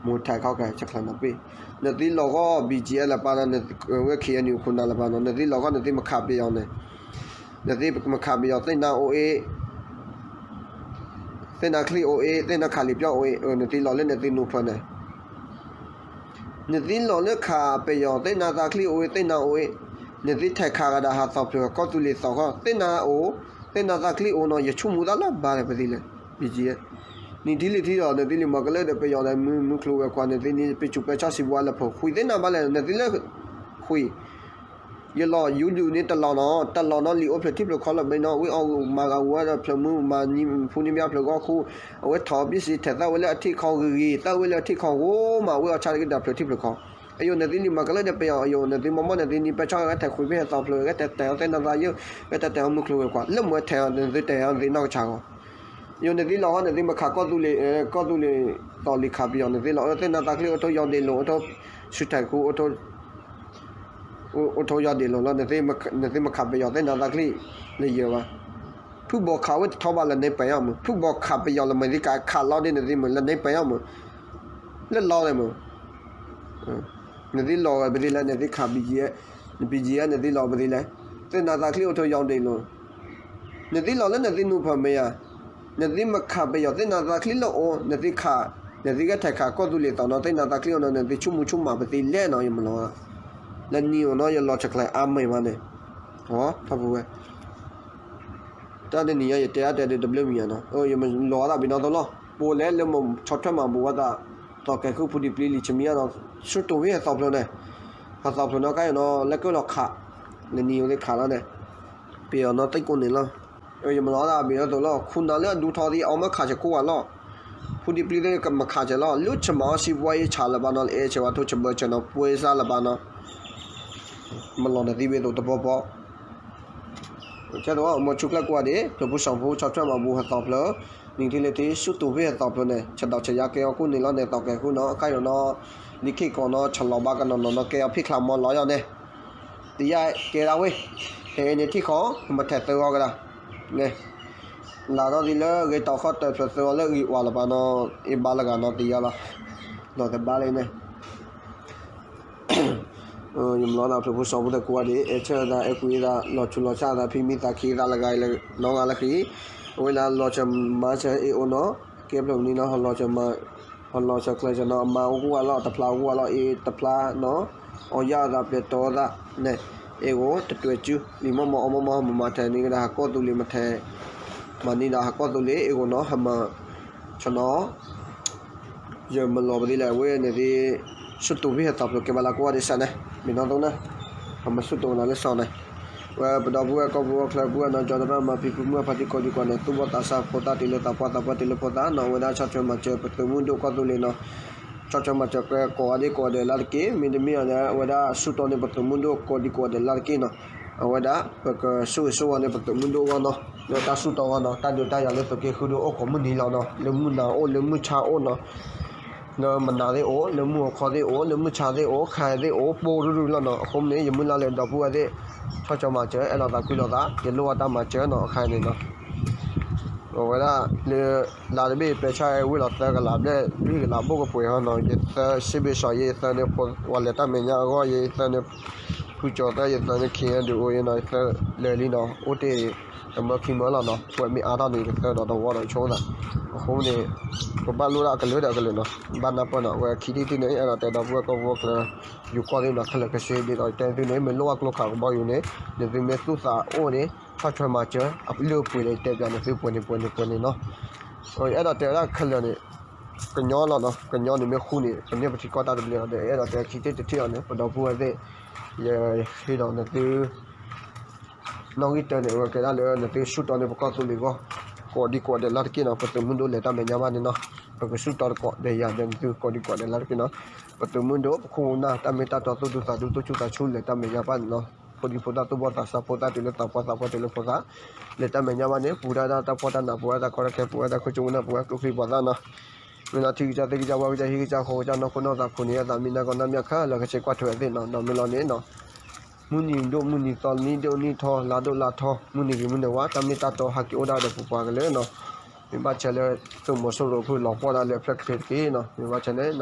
မိၢ်ထံးခီကဲ ဆဲးကျိးနီၤပ့ၢ် နသုလီၤဂီၢ် ဘံၣ်ကၠံၣ်အဲၣ် လၢပၢ်နီၤ နဝဲ ခ့ၣ်အဲၣ်ယူၣ် ခိၣ်နၢ်လၢပၢ်နီၤ နသုလီၤဂီၢ်နသုမခးပယီၤန့ၣ် နသုမခးပယီၤသ့ၣ်နါအိၣ်အ့ သ့ၣ်နါချံၣ်အိၣ်အ့ သ့ၣ်နါခးလံာ်ပျီအိၣ်အ့ နသုလီၤလၢနသုနူၤဖၢၣ်န့ၣ် နသုလီၤလၢခးပယီၤသ့ၣ်နါသးချံၣ်အိၣ်အ့ သ့ၣ်နါအိၣ်အ့ နသုထဲးခးကဒီးဟးသီဖျိးကီၢ်သူလ့ၤသီခီ သ့ၣ်နါအိၣ် သ့ၣ်နါသးချံၣ်အိၣ်နီၤ ယဆိကမိၣ်တၢ်လၢဘၣ်လၢပသံလဲၣ် ဘံၣ်ကၠံၣ်အဲၣ် နံၣ်ထံလံၤထံဒီး နသုလံၤမၤကလၢဒီးပယီၤဒီးမုၢ်မုၢ်ကျိၤဝဲၤကွာ် နသုန့ၣ် ပဲာ်ဆူးပဲာ်ဆါစံးဘှါလၢဖီ ဃုသ့ၣ်နါဘၣ်လဲၣ် နသုလၢ ဃု ယလီၤ YouTube န့ၣ်တလီၤနီၤ တလီၤနီၤ လံာ်အိၣ်ဖျၢၣ်ထံဖျၢၣ်ခီလၢဘ့နီၤ ဝ့ၢ်အီၣ်မၤဂၤဝဲဒီးဖျၢၣ်မုၢ်မၤနံၤဖူနံၤဘၣ်ဖျၢၣ်ဂီၢ်ခူ အဝဲထီၣ်ပ့စံးထဲးသၣ်ဝဲလၢအထံၣ်ခီဂ့ၤဂ့ၤ သၣ်ဝဲလၢအထံၣ်ခီဂိၤမး ဝ့ၢ်အီၣ်ဆါတက့ၢ်ဒီးဖျၢၣ်ထံဖျၢၣ်ခီ အယိာ် နသုလံၤမၤကလၢဒီးပယီၤ အယိာ် နသုမီၢ်မီၢ် နသုန့ၣ် ပဲာ်ဆီၣ်ဂဲၤထဲးဃုဖဲအသီဖျိး ဂဲၤထဲးတဲအီၤသ့ၣ်နါသးယိၣ် ဂဲၤထဲးတဲအီၤမုၢ်ကျိၤဝဲၤကွာ် လၢမ့ၢ်ထဲးအီၤ နသုတဲအီၤနသုနီၢ်ကဆါဂီၤ ယိာ်နသုလီၤဂီၢ် နသုမခးကီၢ်သူလ့ၤ ကီၢ်သူလ့ၤ သီလံၤခးပယီၤ နသုလီၤအၢသ့ၣ်နါသးချံၣ် အိၣ်ထိးယီၤဒ့းလိာ် အိၣ်ထိး ဆူၣ်ထဲးခူ အိၣ်ထိးယီၤဒ့းလိာ်လီၤ နသုမခးပယီၤသ့ၣ်နါသးချံၣ် လၢယဲဘၣ် ဖုဘီခးဝဲတထီဘၣ်လၢန့ၣ်ပှဲၤအီၤမုၢ် ဖုဘီခးပယီၤလၢမ့ၢ်သ့ၣ်ကခးလီၤဒ်နသုမုၢ် လၢန့ၣ်ပှဲၤအီၤမုၢ် လၢလီၤလဲၣ်မုၢ် နသုလီၤဝဲပသ့လဲၣ် နသုခး ဘံၣ်ကၠံၣ်အဲၣ် နသုလီၤပသ့လဲၣ် သ့ၣ်နါသးချံၣ်အိၣ်ထိးယီၤဒ့းလိာ် နသုလီၤလၢနသုနူၤဖၢၣ်မ့ၢ်ဧါ နသုမခးပယီၤသ့ၣ်နါသးချံၣ်လၢအိၣ် နသုခး နသုကထဲးခးကီၢ်သူလ့ၤသီနီၤ သ့ၣ်နါသးချံၣ်အိၣ်နီၤ နသုဆိကမိၣ်ဆိကမးပသ့လဲၣ်နီၤ ယမၤလီၤ လၢနံၤအိၣ်နီၤ ယလီၤဆဲးကျဲးအါမံၤမးန့ၣ် ထီၣ်ဖူဝဲ တၢ်တနံၤညါယတဲအါတဲဒုးတဘျုးမံၤညါနီၤ ယမၤလီၤသးဘံၣ်နီၢ်သိးလီၤ ပအိၣ်လဲၣ်လၢမဆီၣ်ထွဲမၤဘူးဝဲသး သီးကဲၤခုၣ်ဖူဒံပျံၤလံာ်ဆမံယါနီၤ ဆူတိၢ်ဝ့ၢ်ဟဲသီဖျိန့ၣ် ဟဲသီဖျိနီၤ ကါယိၤနီၤ လၢကၢၢ်လီၤခး နနံၤအိၣ်သ့ၣ်ခးလီၤန့ၣ် ပယီၤနီၤသ့ၣ်ကိးန့ၣ်လီၤ ယမၤလီၤသးဘံၣ်နီၢ်သိးလီၤ ခူနၤလၢအဒူထီသ့ၣ် အီၣ်မ့ၢ်ခးဆဲးကိးဝဲလီၤ ဖူဒံပျံၤသ့ၣ်ကမၤခးဆဲးလီၤ လၢဆမၤအီၣ်စံးပှၤအ့ၣ်ဆးလၢၤဘၣ်နီၤ လၢအဲၣ်ဆဲးဝဲထိၣ်ဆၢဘၢဆၢနီၤ ပှဲၤစၢ်လၢၤဘၣ်နီၤ မၤလီၤနသံဝဲသိးတဘီဘီ ကဲသိး မီၤဆူၣ်ကျၢၢ်ကိးဂၤဒဲး ဖျၢၣ်ဖိစီၤဖိ ဆီၣ်ထွဲမၤဘူးဟဲသီဖျိ နံၣ်ထံလၢထံ ဆူတိၢ်ဝ့ၢ်ဟဲသီဖျိန့ၣ် ဆဲးဒီးဆဲးယါကဲအီၤကိးန့ၣ်လီၤန့ၣ် သီးကဲၤခုၣ်နီၤ ကါယိၤနီၤ လံခံကီးနီၤ ဆလီၤဘၣ်ကနီၤနီၤနီၤ ကဲအီၤဖံးချါမီလီၤယီၤန့ၣ် တယါကဲဒၣ်ဝဲ ဟဲအ့ၣ်န့ၣ်ထံၣ်ခီ မၤထဲးသၢဂီၤကဒါ န့ၣ် လၢ်ထီၣ်သံလၢဂ့ၤတီၤခီၣ်တၢၢ်ဖျၢၣ်သၢဂီၤလၢဂ့ၤဝးလၢၤဘၣ်နီၤ အ့ၣ်ဘါလၢဂၤနီၤ တယါလီၤ လီၤသဘါလၢန့ၣ် ယမၤလီၤသးဖျၢၣ်ဖိစီၤဖိသကိးဂၤဒဲး အဲၣ်ဆၢသး အဲၣ်ကွံာ်သး လီၤဆူးလီၤဆါသး ဖံးမံသးခံသးလၢဂၤအံၤလၢနီၢ်ဂၤလၢဃံ အဝဲလၢလီၤဆၢမၤဆၢအ့ၣ်အိၣ်နီၤ ကဲဖျၢၣ်မနုၤနီၤ ဟီၣ်လီၤဆၢမၤ ဟီၣ်လီၤဆၢကျဲဆၢနီၤ အမါအိၣ်ကူၣ်ဝဲလီၤ တဖျါအိၣ်ကူၣ်ဝဲလီၤ အ့ၣ်တဖျါနီၤ အီယၣ်သးပျဲၢ်တီသးန့ၣ် အ့ၣ်ဂိၢ်တတွဲၤစု လံာ်မီၢ်မီၢ်အီမီၢ်မီၢ် မၤထဲးန့ၢ်ကဒါဟးကီၢ်သူလ့ၤမၤထဲး မၤန့ၢ်ဒၣ်ဟးကီၢ်သူလ့ၤ အ့ၣ်ဂိၢ်နီၤ ဟးမၤ ဆနီၤ ယမၤလီၤပသ့လဲၣ် အဝဲန့ၣ်သ့ၣ် ဆူတိၢ်ဝ့ၢ်ဟဲသီဖျိကဲဘၣ်လၢကိးဂၤဒဲးစးန့ၣ် မ့ၢ်နီၢ်သိးန့ၣ် ပမၤဆူၣ်တိၢ်ဝဲလၢစီၤန့ၣ် ဝဲပဒီပုၢ်ဝဲၢ်ကီၢ်ပူၤကီၢ်ချၢပုၢ်ဝဲၢ်နီၤ ကၠီတရၣ်မၤဖံးဖုမုၢ်ဖါတံၢ်ကိးဒံကိးန့ၣ် သူၣ်ဘီၣ်သးစၢ်ဖိသၣ်တုၤလၢသးပှၢ်သးပှၢ်တုၤလၢဖိသၣ်နီၤ အဝဲဒၣ်ဆီၣ်ထွဲမၤစၢၤပသုးမုၢ်ဒိၣ်ကီၢ်သူလ့ၤနီၤ ဆီၣ်ထွဲမၤစၢၤကဲကိးဂၤဒဲးကိးဂၤဒဲးလၢတက့ၢ် မ့တမ့ၢ်အီၤဒီး အဝဲဒၣ်ဆူၣ်တီၢ်န့ၢ်ပသုးမုၢ်ဒိၣ်ကိးဒံကိးဂၤဒဲးလၢတက့ၢ်နီၤ အဝဲဒၣ် ပကဆိၣ်ဂ့ၤဆိၣ်ဝါန့ၢ်ပသုးမုၢ်ဒိၣ်အဂီၢ်နီၤ လၢတၢ်ဆူၣ်တီၢ်အဂီၢ်နီၤ တၢ်ဒုးတၢ်ယၤလၢသုးက့ဃုဒုးအိၣ်ကိးမုၢ်နံၤလီၤနီၤ လၢမုၢ်နၤအိၣ် လၢမုၢ်ဆါအိၣ်နီၤ လၢမုၢ်အခီၣ်သ့ၣ်အိၣ် လၢမုၢ်ဆါသ့ၣ်အိၣ် ခါသ့ၣ်အိၣ် ပိၢ်ရုၢ်ရုၢ်လီၤနီၤ အဃိန့ၣ် ယမုၢ်လၢ်လၢဒီပုၢ်ဝဲၢ်သ့ၣ် ဆီၣ်ထွဲမၤစၢၤ အဲၣ်လိာ်သးကွံလိာ်သး ယလိၣ်ဘၣ်တၢ်မၤစၢၤနီၤ အခါန့ၣ်နီၤ အဝဲဒၣ်လၢ လါတဘ့ၣ်ပဲဆါဝံၤလီၤသၢကလးဘျဲၣ် လွံၢ်ကလးဘိၣ်ကပှဲၤဟီနီၤ ယသၢစ့ဘ့ၣ်စီၤယဲ ယသၢန့ၣ် ပှၤလဲၤတၢ်မဲာ်ညါအဂီၢ်ယဲ ယသၢန့ၣ် ဖုကၠီၤသၢ ယသၢန့ၣ် ခ့ၣ်အဲၣ်ဒုးအိၣ်ယဲနီၤ ယသၢလၢာ်လံနီၤ အိၣ်တ့ၢ်တမၢခံမၢလီၤနီၤ ပှဲၤမ့ၢ်အါထီၣ်န့ၣ် ယကသၢဒီးတဝီဒီးဆိသး အဃိန့ၣ် ပဘၣ်လိၣ်ဒၣ်အကလုာ်ဒီးအကလုာ်နီၤ ဘၣ်နၢ်ပၢၢ်နီၤ အဝဲခံထံၣ်တထံၣ်န့ၣ် အဲၣ်ဒိးတဲဒီပုၢ်ဝဲၢ်ကီၢ်ဖိကီၢ်ချၢ ယူၤကီၢ်သ့ၣ်နီၤ ခဲလၢာ်ခဲဆ့ဒ်သိးယတဲသုန့ၣ် မ့ၢ်လိၣ်ဘၣ်ကျိခးကဘီယူၤန့ၣ် နသုမ့ၢ်သူၣ်သးအိၣ်န့ၣ် ဆီၣ်ထွဲမၤစၢၤ အလုၢ်အပှ့ၤဒီးယတဲပျးန့ၣ် သုပှဲၤန့ၣ်ပှဲၤန့ၣ်ပှဲၤန့ၣ်နီၤ အဲၣ်ဒိးတဲဝဲဒၣ်ခဲလၢာ်န့ၣ် ကညီလီၤနီၤ, ကညီန့ၣ်မ့ၢ်ဃူန့ၣ် ပန့ၢ်ပထံကီၢ်တၢ်တဘျုးလီၤ. ဒီးအဲၣ်ဒိးတဲခံထံၣ်တထံၣ်အီၤန့ၣ် ပဒီပုၢ်ဝဲၢ်သ့ၣ်, ယဟ့ၣ်ဒီးနသု နီၣ်ဂံၢ်တၢန့ၣ် အဝဲကဲဒၣ်လၢနသုဆူၣ်တီန့ၣ် ပကီၢ်သူလ့ၤအဂီၢ် ကိးဒံကိးဒဲးလၢ်တက့ၢ်နီၤ. ပသုးမုၢ်ဒိၣ်လဲၤတၢ်မဲာ်ညါဘၣ်န့ၣ်နီၤ, ပကဆူၣ်တီတကိးဒီးယၤဒီးနသုကိးဒံကိးဒဲးလၢ်တက့ၢ်နီၤ. ပသုးမုၢ်ဒိၣ် ပခိၣ်ပနၢ် တၢ်မ့ၢ်တၢ်တီသူၣ်ဒူသးဒူ သူၣ်ဆူၣ်သးဆူၣ် လဲၤတၢ်မဲာ်ညါဘၣ်န့ၣ်နီၤ. ဖိဒံဖိသၣ် သူၣ်ဘီၣ်သးစၢ် ဖိသၣ်တုၤလၢသးပှၢ် သးပှၢ်တုၤလၢဖိသၣ် လဲၤတၢ်မဲာ်ညါဘၣ်န့ၣ် ပူၤဒၣ်ဒၣ်တၢ်ဖှီၣ်တၢ်နး ပဝဲဒၣ်တၢ်ကီတၢ်ခဲ ပဝဲဒၣ်တၢ်ခိၣ်ကၠိမုၢ်နၢ် ပဝဲဒၣ်ကျိချံပှၤသၣ်နီၤ. မ့ၢ်လီၤထံကစၢ်သ့ၣ်ကစၢ် ဝၣ်ကစၢ် ဟံၣ်ကစၢ် ဃီကစၢ် နီၢ်ခိနီၢ်သးခိၣ်န့ၣ် အသးမံနၢ်ကီၢ်နၢ်မ့ၢ်အခါလၢကဆ့ကွၢ်ထွဲသ့ၣ်နီၤ. ဒီးမ့ၢ်လီၤန့ၣ်နီၤ မုၢ်နံၤဒိၣ်မုၢ်နံၤသီ နံၣ်ဒိၣ်နံၣ်ထီ လါဒိၣ်လါထီ မုၢ်နံၤဂ့ၤမုၢ်နံၤဝါ တၢ်မ့ၢ်တၢ်တီဟးက့ၤအိၣ်ဒၣ်ဒီးပပှၤကလုာ်နီၤ. မ့ၢ်ဘၣ်ဆၣ်လၢ သုးမီၤစိရိၤဖုလီၤပှီၢ်ဒၣ်လၢအဖျၢၣ်ကထ့တက့ၢ်နီၤ. မ့ၢ်ဘၣ်ဆၣ်န့ၣ်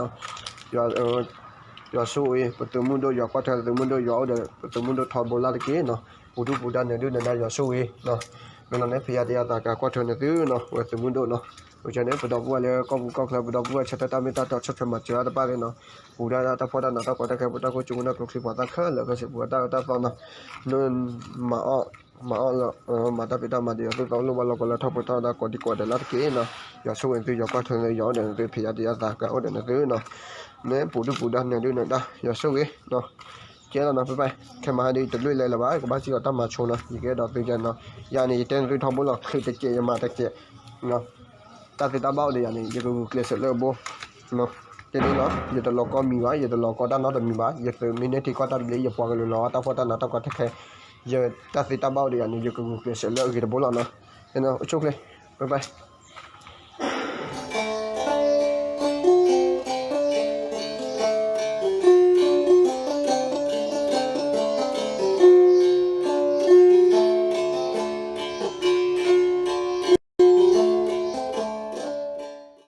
ယွၤဆိၣ်ဂ့ၤ ပသုးမုၢ်ဒိၣ် ယွၤကွၢ်ထွဲသုးမုၢ်ဒိၣ် ယွၤအိၣ်ဒီးပသုးမုၢ်ဒိၣ်ထီဘိလၢ်တက့ၢ်နီၤ. ပူၤဒုၣ်ပူၤဒါနၢၤဒုၣ်နၢၤဒါ ယွၤဆိၣ်ဂ့ၤနီၤ. မ့ၢ်လီၤန့ၣ် ဖံးယၤတယၤသး ကကွၢ်ထွဲနသုနီၤ ဝဲသုးမုၢ်ဒိၣ်နီၤ. ဝဲန့ၣ် ပဒီပုၢ်ဝဲၢ်လၢကီၢ်ပူၤကီၢ်ချၢ ပဒီပုၢ်ဝဲၢ်ဆၢထၢၣ်တၢ်မ့ၢ်တၢ်တီ ဆီၣ်ထွဲမၤစၢၤတၢ်တဖၣ်န့ၣ်နီၤ. ပူၤဒၣ်ဒၣ်တၢ်ဖှီၣ်တၢ်နး တၢ်ကီတၢ်ခဲ ပတၢ်ခိၣ်ကၠိမုၢ်နၢ် ကျိချံပှၤသၣ်ခဲလၢာ် ကစံးပူၤဝဲတၢ်အၢတၢ်သီနီၤ. မၤအီၣ် မၤတၢ်ဖံးတၢ်မၤဒီးယွၤ သုသးအိၣ်လိၣ်ဘၣ်လီၢ်ကီလၢထီၣ်ပှဲၤထီၣ်ဒၣ်ကိးဒံကိးဒဲးလၢ်တက့ၢ်နီၤ. ယွၤဆိၣ်ဂ့ၤသု ယွၤကွၢ်ထွဲသု ယွၤအိၣ်ဒီးနသု ဖံးယၤတယၤသး ကအိၣ်ဒီးနသုနီၤ. န့ၣ် ပူၤဒုၣ်ပူၤဒါနၢၤဒုၣ်နၢၤဒါ ယွၤဆိၣ်ဂ့ၤနီၤ. ကဲလီၤနီၤ ပပၢ် ခဲမၤဟါဒီးတလွံၢ်လဲၤလၢၤဘၣ် ကဘၣ်စံၣ်အီၤတၢ်မၤဆိနီၤ ယကအဲၣ်ဒိးသုယၤနီၤ. ယၤန့ၣ် ယတဲနသုထီဘိလီၤ ချ့းတစဲး ယမၤတစဲး တၢ်သ့တၢ်ဘၣ်အိၣ်ဒီးယၤန့ၣ် ယကဂုာ်ကျဲးစၢးလၢအဘိ ကဲန့ၣ်လီၤ. ယတလီၤကီမံၤဘၣ် ယတလီၤကီတၢ်နီတမံၤဘၣ် ယသုးမ့ၢ်န့ၢ်ထံကီၢ်တၢ်တဘျုး ယပှၤကလုာ်လီၤ တၢ်ဖှီၣ်တၢ်နး တၢ်ကီတၢ်ခဲ ယတၢ်သ့တၢ်ဘၣ်အိၣ်ဒီးယၤန့ၣ် ယကဂုာ်ကျဲးစၢးလၢအဂ့ၤတဘိလီၤနီၤ. အိၣ်ဆူၣ်ချ့ ပပၢ်